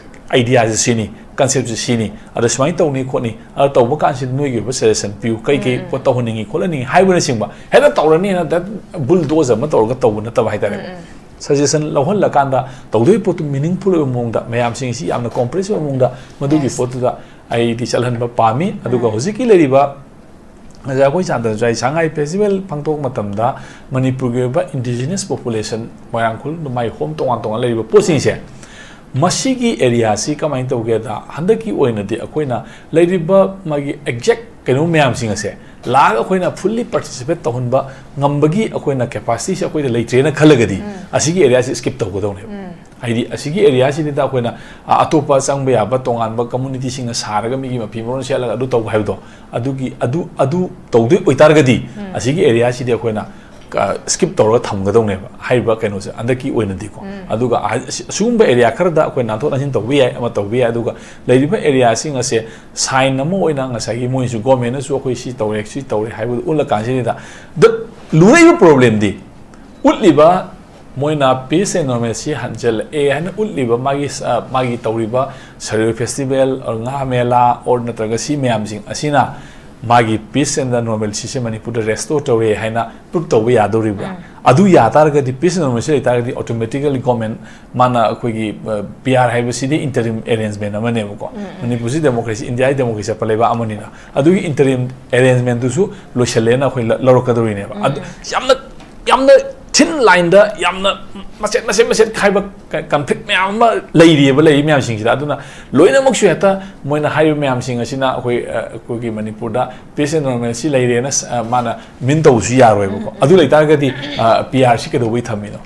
idea ꯁꯦ ꯁꯤꯅꯤ, ꯀꯟꯁꯦꯞꯁꯦ ꯁꯤꯅꯤ, ꯑꯗ ꯁꯨꯃꯥꯏꯅ ꯇꯧꯅꯤ ꯈꯣꯠꯅꯤ, ꯑꯗ ꯇꯧꯕ ꯀꯥꯟꯁꯤꯗ ꯅꯣꯏꯒꯤ ꯑꯣꯏꯕ ꯁꯖꯦꯁꯟ ꯄꯤꯌꯨ, ꯀꯩ ꯀꯩ ꯄꯣꯠ ꯇꯧꯍꯟꯅꯤꯡꯉꯤ ꯈꯣꯠꯍꯟꯅꯤꯡꯉꯤ ꯍꯥꯏꯕꯅꯆꯤꯡꯕ꯫ ꯍꯦꯛꯇ ꯇꯧꯔꯅꯤꯅ ꯗꯦꯠ ꯕꯨꯜꯗꯣꯖꯔ ꯑꯃ ꯇꯧꯔꯒ ꯇꯧꯕ ꯅꯠꯇꯕ ꯍꯥꯏꯇꯥꯔꯦ꯫ ꯁꯖꯦꯁꯟ ꯂꯧꯍꯜꯂꯀꯥꯟꯗ ꯇꯧꯗꯣꯏ ꯄꯣꯠꯇꯨ ꯃꯤꯅꯤꯡꯐꯨꯜ ꯑꯣꯏꯕ ꯃꯑꯣꯡꯗ, ꯃꯌꯥꯝꯁꯤꯡ ꯑꯁꯤ ꯌꯥꯝꯅ ꯀꯣꯝꯄ꯭ꯔꯦꯁ ꯑꯣꯏꯕ ꯃꯑꯣꯡꯗ ꯃꯗꯨꯒꯤ ꯄꯣꯠꯇꯨꯗ ꯑꯩꯗꯤ ꯆꯠꯍꯟꯕ ꯄꯥꯝꯃꯤ꯫ ꯑꯗꯨꯒ ꯍꯧꯖꯤꯛꯀꯤ ꯂꯩꯔꯤꯕ ꯉꯁꯥꯏ ꯑꯩꯈꯣꯏ ꯆꯥꯟꯗ꯭ꯔꯖꯥꯏ ꯁꯉꯥꯏ ꯐꯦꯁꯇꯤꯚꯦꯜ ꯄꯥꯡꯊꯣꯛꯄ ꯃꯇꯝꯗ ꯃꯅꯤꯄꯨꯔꯒꯤ ꯑꯣꯏꯕ ꯏꯟꯗꯤꯖꯤꯅꯁ ꯄꯣꯄꯨꯂꯦꯁꯟ, ꯃꯣꯏꯔꯥꯡ ꯈꯨꯜ, ꯃꯥꯏ ꯍꯣꯝ, ꯇꯣꯉꯥꯟ ꯇꯣꯉꯥꯟ ꯂꯩꯔꯤꯕ ꯄꯣꯠꯁꯤꯡꯁꯦ, ꯃꯁꯤꯒꯤ ꯑꯦꯔꯤꯌꯥꯁꯤ ꯀꯃꯥꯏꯅ ꯇꯧꯒꯦꯗ, ꯍꯟꯗꯛꯀꯤ ꯑꯣꯏꯅꯗꯤ ꯑꯩꯈꯣꯏꯅ ꯂꯩꯔꯤꯕ ꯃꯥꯒꯤ ꯑꯦꯛꯖꯦꯛ ꯀꯩꯅꯣ ꯃꯌꯥꯝꯁꯤꯡ ꯑꯁꯦ ꯂꯥꯛꯑꯒ ꯑꯩꯈꯣꯏꯅ ꯐꯨꯜꯂꯤ ꯄꯥꯔꯇꯤꯁꯤꯄꯦꯠ ꯇꯧꯍꯟꯕ ꯉꯝꯕꯒꯤ ꯑꯩꯈꯣꯏꯅ ꯀꯦꯄꯥꯁꯤꯇꯤꯁꯦ ꯑꯩꯈꯣꯏꯗ ꯂꯩꯇ꯭ꯔꯦꯅ ꯈꯜꯂꯒꯗꯤ, ꯑꯁꯤꯒꯤ ꯑꯦꯔꯤꯌꯥꯁꯤ ꯁ꯭ꯀꯤꯞ ꯇꯧꯒꯗꯧꯅꯦꯕ꯫ ꯍꯥꯏꯗꯤ ꯑꯁꯤꯒꯤ ꯑꯦꯔꯤꯌꯥꯁꯤꯗ ꯑꯩꯈꯣꯏꯅ, ꯑ, ꯑꯇꯣꯞꯄ ꯆꯪꯕ ꯌꯥꯕ ꯇꯣꯉꯥꯟꯕ ꯀꯝꯃꯨꯅꯤꯇꯤꯁꯤꯡꯅ ꯁꯥꯔꯒ ꯃꯤꯒꯤ ꯃꯐꯤ ꯃꯔꯣꯟ ꯁꯦꯠꯂꯒ ꯑꯗꯨ ꯇꯧꯕ ꯍꯥꯏꯕꯗꯣ, ꯑꯗꯨꯒꯤ, ꯑꯗꯨ, ꯑꯗꯨ ꯇꯧꯗꯣꯏ ꯑꯣꯏꯇꯥꯔꯒꯗꯤ, ꯑꯁꯤꯒꯤ ꯑꯦꯔꯤꯌꯥꯁꯤꯗꯤ ꯑꯩꯈꯣꯏꯅ, ꯑ, ꯁ꯭ꯀꯤꯞ ꯇꯧꯔꯒ ꯊꯝꯒꯗꯧꯅꯦꯕ, ꯍꯥꯏꯔꯤꯕ ꯀꯩꯅꯣꯁꯦ ꯍꯟꯗꯛꯀꯤ ꯑꯣꯏꯅꯗꯤꯀꯣ꯫ ꯑꯗꯨꯒ ꯑ-, ꯑꯁꯤ-, ꯑꯁꯤꯒꯨꯝꯕ ꯑꯦꯔꯤꯌꯥ ꯈꯔꯗ ꯑꯩꯈꯣꯏ ꯅꯥꯟꯊꯣꯛ ꯅꯥꯟꯁꯤꯟ ꯇꯧꯕ ꯌꯥꯏ, ꯑꯃ ꯇꯧꯕ ꯌꯥꯏ꯫ ꯑꯗꯨꯒ ꯂꯩꯔꯤꯕ ꯑꯦꯔꯤꯌꯥꯁꯤꯡ ꯑꯁꯦ ꯁꯥꯏꯟ ꯑꯃ ꯑꯣꯏꯅ ꯉꯁꯥꯏꯒꯤ ꯃꯣꯏꯁꯨ ꯒꯣꯔꯃꯦꯟꯅꯁꯨ ꯑꯩꯈꯣꯏ ꯁꯤ ꯇꯧꯔꯦ, ꯁꯤ ꯇꯧꯔꯦ ꯍꯥꯏꯕꯗꯨ ꯎꯠꯂꯀꯥꯟꯁꯤꯗ, ꯗ ꯂꯨꯔꯛꯏꯕ ꯄ꯭ꯔꯣꯕ꯭ꯂꯦꯝꯗꯤ ꯎꯠꯂꯤꯕ ꯃꯣꯏꯅ peace and normalcy ꯍꯟꯖꯜꯂꯛꯑꯦ ꯍꯥꯏꯅ ꯎꯠꯂꯤꯕ ꯃꯥꯒꯤ, ꯑ, ꯃꯥꯒꯤ ꯇꯧꯔꯤꯕ ꯁꯔꯨꯏ ꯐꯦꯁꯇꯤꯚꯦꯜ, or ꯉꯥ ꯃꯦꯂꯥ, or ꯅꯠꯇ꯭ꯔꯒ ꯁꯤ ꯃꯌꯥꯝꯁꯤꯡ ꯑꯁꯤꯅ ꯃꯥꯒꯤ peace and normalcyꯁꯦ ꯃꯅꯤꯄꯨꯔꯗ restore ꯇꯧꯔꯦ ꯍꯥꯏꯅ prove ꯇꯧꯕ ꯌꯥꯗꯧꯔꯤꯕ꯭ꯔꯥ? ꯑꯗꯨ ꯌꯥ ꯇꯥꯔꯒꯗꯤ, peace and normalcy ꯂꯩ ꯇꯥꯔꯒꯗꯤ, automatically government ꯃꯥꯅ ꯑꯩꯈꯣꯏꯒꯤ, ꯑ, P R ꯍꯥꯏꯕꯁꯤꯗꯤ interim arrangement ꯑꯃꯅꯦꯕꯀꯣ꯫ ꯃꯅꯤꯄꯨꯔꯁꯤ democracy, ꯏꯟꯗꯤꯌꯥꯒꯤ democracy ꯆꯠꯄ ꯂꯩꯕꯥꯛ ꯑꯃꯅꯤꯅ꯫ ꯑꯗꯨꯒꯤ interim arrangementꯗꯨꯁꯨ ꯂꯣꯏꯁꯜꯂꯦꯅ ꯑꯩꯈꯣꯏ ꯂ-, ꯂꯧꯔꯛꯀꯗꯧꯔꯤꯅꯦꯕ꯫ ꯑꯗꯨ ꯌꯥꯝꯅ, ꯌꯥꯝꯅ thin lineꯗ ꯌꯥꯝꯅ ꯃꯆꯦꯠ, ꯃꯆꯦꯠ, ꯃꯆꯦꯠ ꯈꯥꯏꯕ ꯀ-, conflict ꯃꯌꯥꯝ ꯑꯃ ꯂꯩꯔꯤꯑꯕ, ꯂꯩꯔꯤ ꯃꯌꯥꯝꯁꯤꯡꯁꯤꯗ꯫ ꯑꯗꯨꯅ ꯂꯣꯏꯅꯃꯛꯁꯨ ꯍꯦꯛꯇ ꯃꯣꯏꯅ ꯍꯥꯏꯔꯤꯕ ꯃꯌꯥꯝꯁꯤꯡ ꯑꯁꯤꯅ ꯑꯩꯈꯣꯏ, ꯑ, ꯑꯩꯈꯣꯏꯒꯤ ꯃꯅꯤꯄꯨꯔꯗ peace and normalcy ꯂꯩꯔꯦꯅ ꯁ-, ꯑ, ꯃꯥꯅ mean ꯇꯧꯕꯁꯨ ꯌꯥꯔꯣꯏꯕꯀꯣ꯫ ꯑꯗꯨ ꯂꯩꯇꯥꯔꯒꯗꯤ, ꯑ, P R ꯁꯤ ꯀꯩꯗꯧꯕꯩ ꯊꯝꯃꯤꯅꯣ?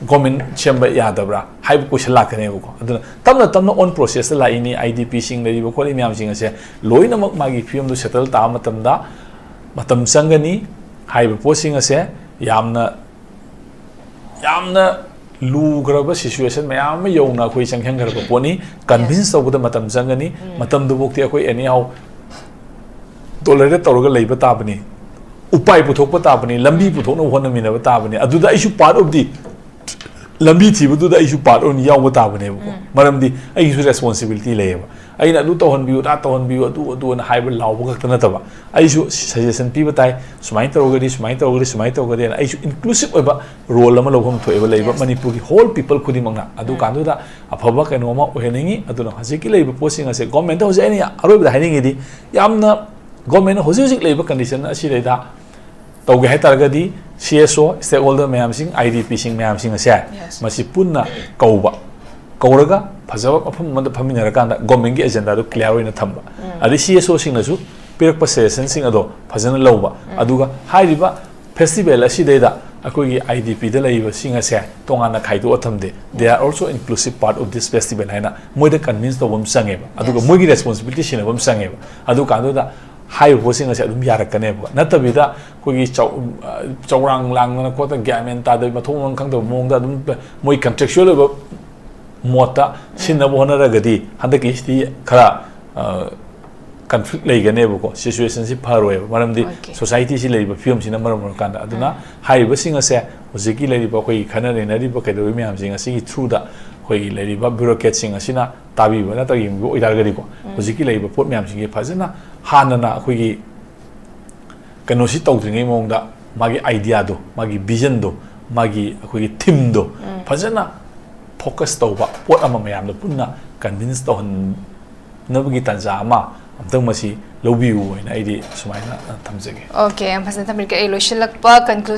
Government ꯁꯦꯝꯕ ꯌꯥꯗꯕ꯭ꯔꯥ ꯍꯥꯏꯕ question ꯂꯥꯛꯀꯅꯦꯕꯀꯣ꯫ ꯑꯗꯨꯅ ꯇꯞꯅ ꯇꯞꯅ on processꯇ ꯂꯥꯛꯏꯅꯤ꯫ IDPꯁꯤꯡ ꯂꯩꯔꯤꯕ ꯈꯣꯠꯂꯤ ꯃꯌꯥꯝꯁꯤꯡ ꯑꯁꯦ ꯂꯣꯏꯅꯃꯛ ꯃꯥꯒꯤ ꯐꯤꯕꯝꯗꯨ settle ꯇꯥꯕ ꯃꯇꯝꯗ ꯃꯇꯝ ꯆꯪꯒꯅꯤ꯫ ꯍꯥꯏꯔꯤꯕ ꯄꯣꯠꯁꯤꯡ ꯑꯁꯦ ꯌꯥꯝꯅ, ꯌꯥꯝꯅ ꯂꯨꯈ꯭ꯔꯕ situation ꯃꯌꯥꯝ ꯑꯃ ꯌꯧꯅ ꯑꯩꯈꯣꯏ ꯆꯪꯁꯤꯟꯈ꯭ꯔꯕ ꯄꯣꯠꯅꯤ꯫ Convince ꯇꯧꯕꯗ ꯃꯇꯝ ꯆꯪꯒꯅꯤ꯫ ꯃꯇꯝꯗꯨꯐꯥꯎꯗꯤ ꯑꯩꯈꯣꯏ anyhow tolerate ꯇꯧꯔꯒ ꯂꯩꯕ ꯇꯥꯕꯅꯤ, ꯎꯄꯥꯏ ꯄꯨꯊꯣꯛꯄ ꯇꯥꯕꯅꯤ, ꯂꯝꯕꯤ ꯄꯨꯊꯣꯛꯅꯕ ꯍꯣꯠꯅꯃꯤꯟꯅꯕ ꯇꯥꯕꯅꯤ꯫ ꯑꯗꯨꯗ ꯑꯩꯁꯨ part of the ꯂꯝꯕꯤ ꯊꯤꯕꯗꯨꯗ ꯑꯩꯁꯨ ꯄꯥꯔꯠ ꯑꯣꯏꯅ ꯌꯥꯎꯕ ꯇꯥꯕꯅꯦꯕꯀꯣ꯫ ꯃꯔꯝꯗꯤ ꯑꯩꯒꯤꯁꯨ ꯔꯦꯁꯄꯣꯟꯁꯤꯕꯤꯂꯤꯇꯤ ꯂꯩꯌꯦꯕ꯫ ꯑꯩꯅ ꯑꯗꯨ ꯇꯧꯍꯟꯕꯤꯌꯨ, ꯑꯗꯥ ꯇꯧꯍꯟꯕꯤꯌꯨ, ꯑꯗꯨ ꯑꯗꯨ ꯑꯅ ꯍꯥꯏꯕ ꯂꯥꯎꯕ ꯈꯛꯇ ꯅꯠꯇꯕ, ꯑꯩꯁꯨ ꯁꯖꯦꯁꯟ ꯄꯤꯕ ꯇꯥꯏ, ꯁꯨꯃꯥꯏꯅ ꯇꯧꯔꯒꯗꯤ, ꯁꯨꯃꯥꯏꯅ ꯇꯧꯔꯒꯗꯤ, ꯁꯨꯃꯥꯏꯅ ꯇꯧꯔꯒꯗꯤ ꯑꯅ ꯑꯩꯁꯨ ꯏꯟꯀ꯭ꯂꯨꯁꯤꯞ ꯑꯣꯏꯕ ꯔꯣꯜ ꯑꯃ ꯂꯧꯐꯝ ꯊꯣꯛꯑꯦꯕ ꯂꯩꯕ ꯃꯅꯤꯄꯨꯔꯒꯤ ꯍꯣꯜ ꯄꯤꯄꯜ ꯈꯨꯗꯤꯡꯃꯛꯅ꯫ ꯑꯗꯨ ꯀꯥꯟꯗꯨꯗ ꯑꯐꯕ ꯀꯩꯅꯣ ꯑꯃ ꯑꯣꯏꯍꯟꯅꯤꯡꯉꯤ꯫ ꯑꯗꯨꯅ ꯍꯧꯖꯤꯛꯀꯤ ꯂꯩꯔꯤꯕ ꯄꯣꯠꯁꯤꯡ ꯑꯁꯦ ꯒꯣꯔꯃꯦꯟꯗ ꯍꯧꯖꯤꯛ ꯑꯩꯅ ꯑꯔꯣꯏꯕꯗ ꯍꯥꯏꯅꯤꯡꯉꯤꯗꯤ, ꯌꯥꯝꯅ ꯒꯣꯔꯃꯦꯟꯅ ꯍꯧꯖꯤꯛ ꯍꯧꯖꯤꯛ ꯂꯩꯔꯤꯕ ꯀꯟꯗꯤꯁꯟ ꯑꯁꯤꯗꯩꯗ ꯇꯧꯒꯦ ꯍꯥꯏ ꯇꯥꯔꯒꯗꯤ, ꯁꯤ ꯑꯦꯁ ꯑꯣ, ꯁ꯭ꯇꯦꯛ ꯍꯣꯜꯗꯔ ꯃꯌꯥꯝꯁꯤꯡ, ꯑꯥꯏ ꯗꯤ ꯄꯤꯁꯤꯡ ꯃꯌꯥꯝꯁꯤꯡ ꯑꯁꯦ ꯃꯁꯤ ꯄꯨꯟꯅ ꯀꯧꯕ, ꯀꯧꯔꯒ ꯐꯖꯕ ꯃꯐꯝ ꯑꯃꯗ ꯐꯝꯃꯤꯟꯅꯔꯀꯥꯟꯗ ꯒꯣꯔꯃꯦꯟꯒꯤ ꯑꯦꯖꯦꯟꯗꯥꯗꯨ ꯀ꯭ꯂꯤꯌꯥꯔ ꯑꯣꯏꯅ ꯊꯝꯕ, ꯑꯗꯩ ꯁꯤ ꯑꯦꯁ ꯑꯣꯁꯤꯡꯅꯁꯨ ꯄꯤꯔꯛꯄ ꯁꯖꯦꯁꯟꯁꯤꯡ ꯑꯗꯣ ꯐꯖꯅ ꯂꯧꯕ꯫ ꯑꯗꯨꯒ ꯍꯥꯏꯔꯤꯕ ꯐꯦꯁꯇꯤꯚꯦꯜ ꯑꯁꯤꯗꯩꯗ ꯑꯩꯈꯣꯏꯒꯤ ꯑꯥꯏ ꯗꯤ ꯄꯤꯗ ꯂꯩꯔꯤꯕꯁꯤꯡ ꯑꯁꯦ ꯇꯣꯉꯥꯟꯅ ꯈꯥꯏꯗꯣꯛꯑ ꯊꯝꯗꯦ꯫ They are also inclusive part of this festival ꯍꯥꯏꯅ ꯃꯣꯏꯗ ꯀꯟꯚꯤꯟꯁ ꯇꯧꯕ ꯑꯃ ꯆꯪꯉꯦꯕ꯫ ꯑꯗꯨꯒ ꯃꯣꯏꯒꯤ ꯔꯦꯁꯄꯣꯟꯁꯤꯕꯤꯂꯤꯇꯤ ꯁꯤꯟꯅꯕ ꯑꯃ ꯆꯪꯉꯦꯕ꯫ ꯑꯗꯨ ꯀꯥꯟꯗꯨꯗ ꯍꯥꯏꯔꯤꯕ ꯄꯣꯠꯁꯤꯡ ꯑꯁꯦ ꯑꯗꯨꯝ ꯌꯥꯔꯛꯀꯅꯦꯕ꯫ ꯅꯠꯇꯕꯤꯗ ꯑꯩꯈꯣꯏꯒꯤ ꯆꯧ-, ꯑ, ꯆꯧꯔꯥꯡ ꯂꯥꯡꯗꯅ ꯈꯣꯠꯇꯅ ꯒ꯭ꯌꯥꯟ ꯃꯦꯟ ꯇꯥꯗꯕ, ꯃꯊꯣꯡ ꯃꯔꯝ ꯈꯪꯗꯕ ꯃꯑꯣꯡꯗ ꯑꯗꯨꯝ ꯃꯣꯏ ꯀꯟꯇ꯭ꯔꯦꯛꯆꯨꯋꯦꯜ ꯑꯣꯏꯕ ꯃꯣꯠꯇ ꯁꯤꯟꯅꯕ ꯍꯣꯠꯅꯔꯒꯗꯤ ꯍꯟꯗꯛꯀꯤꯁꯤꯗꯤ ꯈꯔ, ꯑ, ꯀꯟꯐ꯭ꯂꯤꯛ ꯂꯩꯒꯅꯦꯕꯀꯣ꯫ ꯁꯤꯆꯨꯋꯦꯁꯟꯁꯤ ꯐꯔꯣꯏꯕ, ꯃꯔꯝꯗꯤ ꯁꯣꯁꯥꯏꯇꯤꯁꯤ ꯂꯩꯔꯤꯕ ꯐꯤꯕꯝꯁꯤꯅ ꯃꯔꯝ ꯑꯣꯏꯔꯀꯥꯟꯗ꯫ ꯑꯗꯨꯅ ꯍꯥꯏꯔꯤꯕꯁꯤꯡ ꯑꯁꯦ ꯍꯧꯖꯤꯛꯀꯤ ꯂꯩꯔꯤꯕ ꯑꯩꯈꯣꯏꯒꯤ ꯈꯟꯅ ꯅꯩꯅꯔꯤꯕ ꯀꯩꯗꯧꯔꯤꯕ ꯃꯌꯥꯝꯁꯤꯡ ꯑꯁꯤꯒꯤ ꯊ꯭ꯔꯨꯗ ꯑꯩꯈꯣꯏꯒꯤ ꯂꯩꯔꯤꯕ ꯕ꯭ꯌꯨꯔꯣꯀ꯭ꯔꯦꯠꯁꯤꯡ ꯑꯁꯤꯅ ꯇꯥꯕꯤꯕ ꯅꯠꯇ꯭ꯔꯒ ꯌꯦꯡꯕꯤꯕ ꯑꯣꯏꯇꯥꯔꯒꯗꯤꯀꯣ, ꯍꯧꯖꯤꯛꯀꯤ ꯂꯩꯔꯤꯕ ꯄꯣꯠ ꯃꯌꯥꯝꯁꯤꯡꯁꯤ ꯐꯖꯅ ꯍꯥꯟꯅꯅ ꯑꯩꯈꯣꯏꯒꯤ ꯀꯩꯅꯣꯁꯤ ꯇꯧꯗ꯭ꯔꯤꯉꯩ ꯃꯑꯣꯡꯗ ꯃꯥꯒꯤ ꯑꯥꯏꯗꯤꯌꯥꯗꯣ, ꯃꯥꯒꯤ ꯚꯤꯖꯟꯗꯣ, ꯃꯥꯒꯤ ꯑꯩꯈꯣꯏꯒꯤ ꯊꯤꯝꯗꯣ ꯐꯖꯅ ꯐꯣꯀꯁ ꯇꯧꯕ ꯄꯣꯠ ꯑꯃ ꯃꯌꯥꯝꯗ ꯄꯨꯟꯅ ꯀꯟꯚꯤꯟꯁ ꯇꯧꯍꯟꯅꯕꯒꯤ ꯇꯥꯟꯖꯥ ꯑꯃ ꯑꯝꯇꯪ ꯃꯁꯤ ꯂꯧꯕꯤꯌꯨ ꯍꯥꯏꯅ ꯑꯩꯗꯤ ꯁꯨꯃꯥꯏꯅ ꯊꯝꯖꯒꯦ꯫ ꯑꯣꯀꯦ, ꯌꯥꯝ ꯐꯖꯅ ꯊꯝꯕꯤꯔꯦ꯫ ꯑꯩ ꯂꯣꯏꯁꯤꯜꯂꯛꯄ ꯀꯟꯀ꯭ꯂꯨꯖꯟ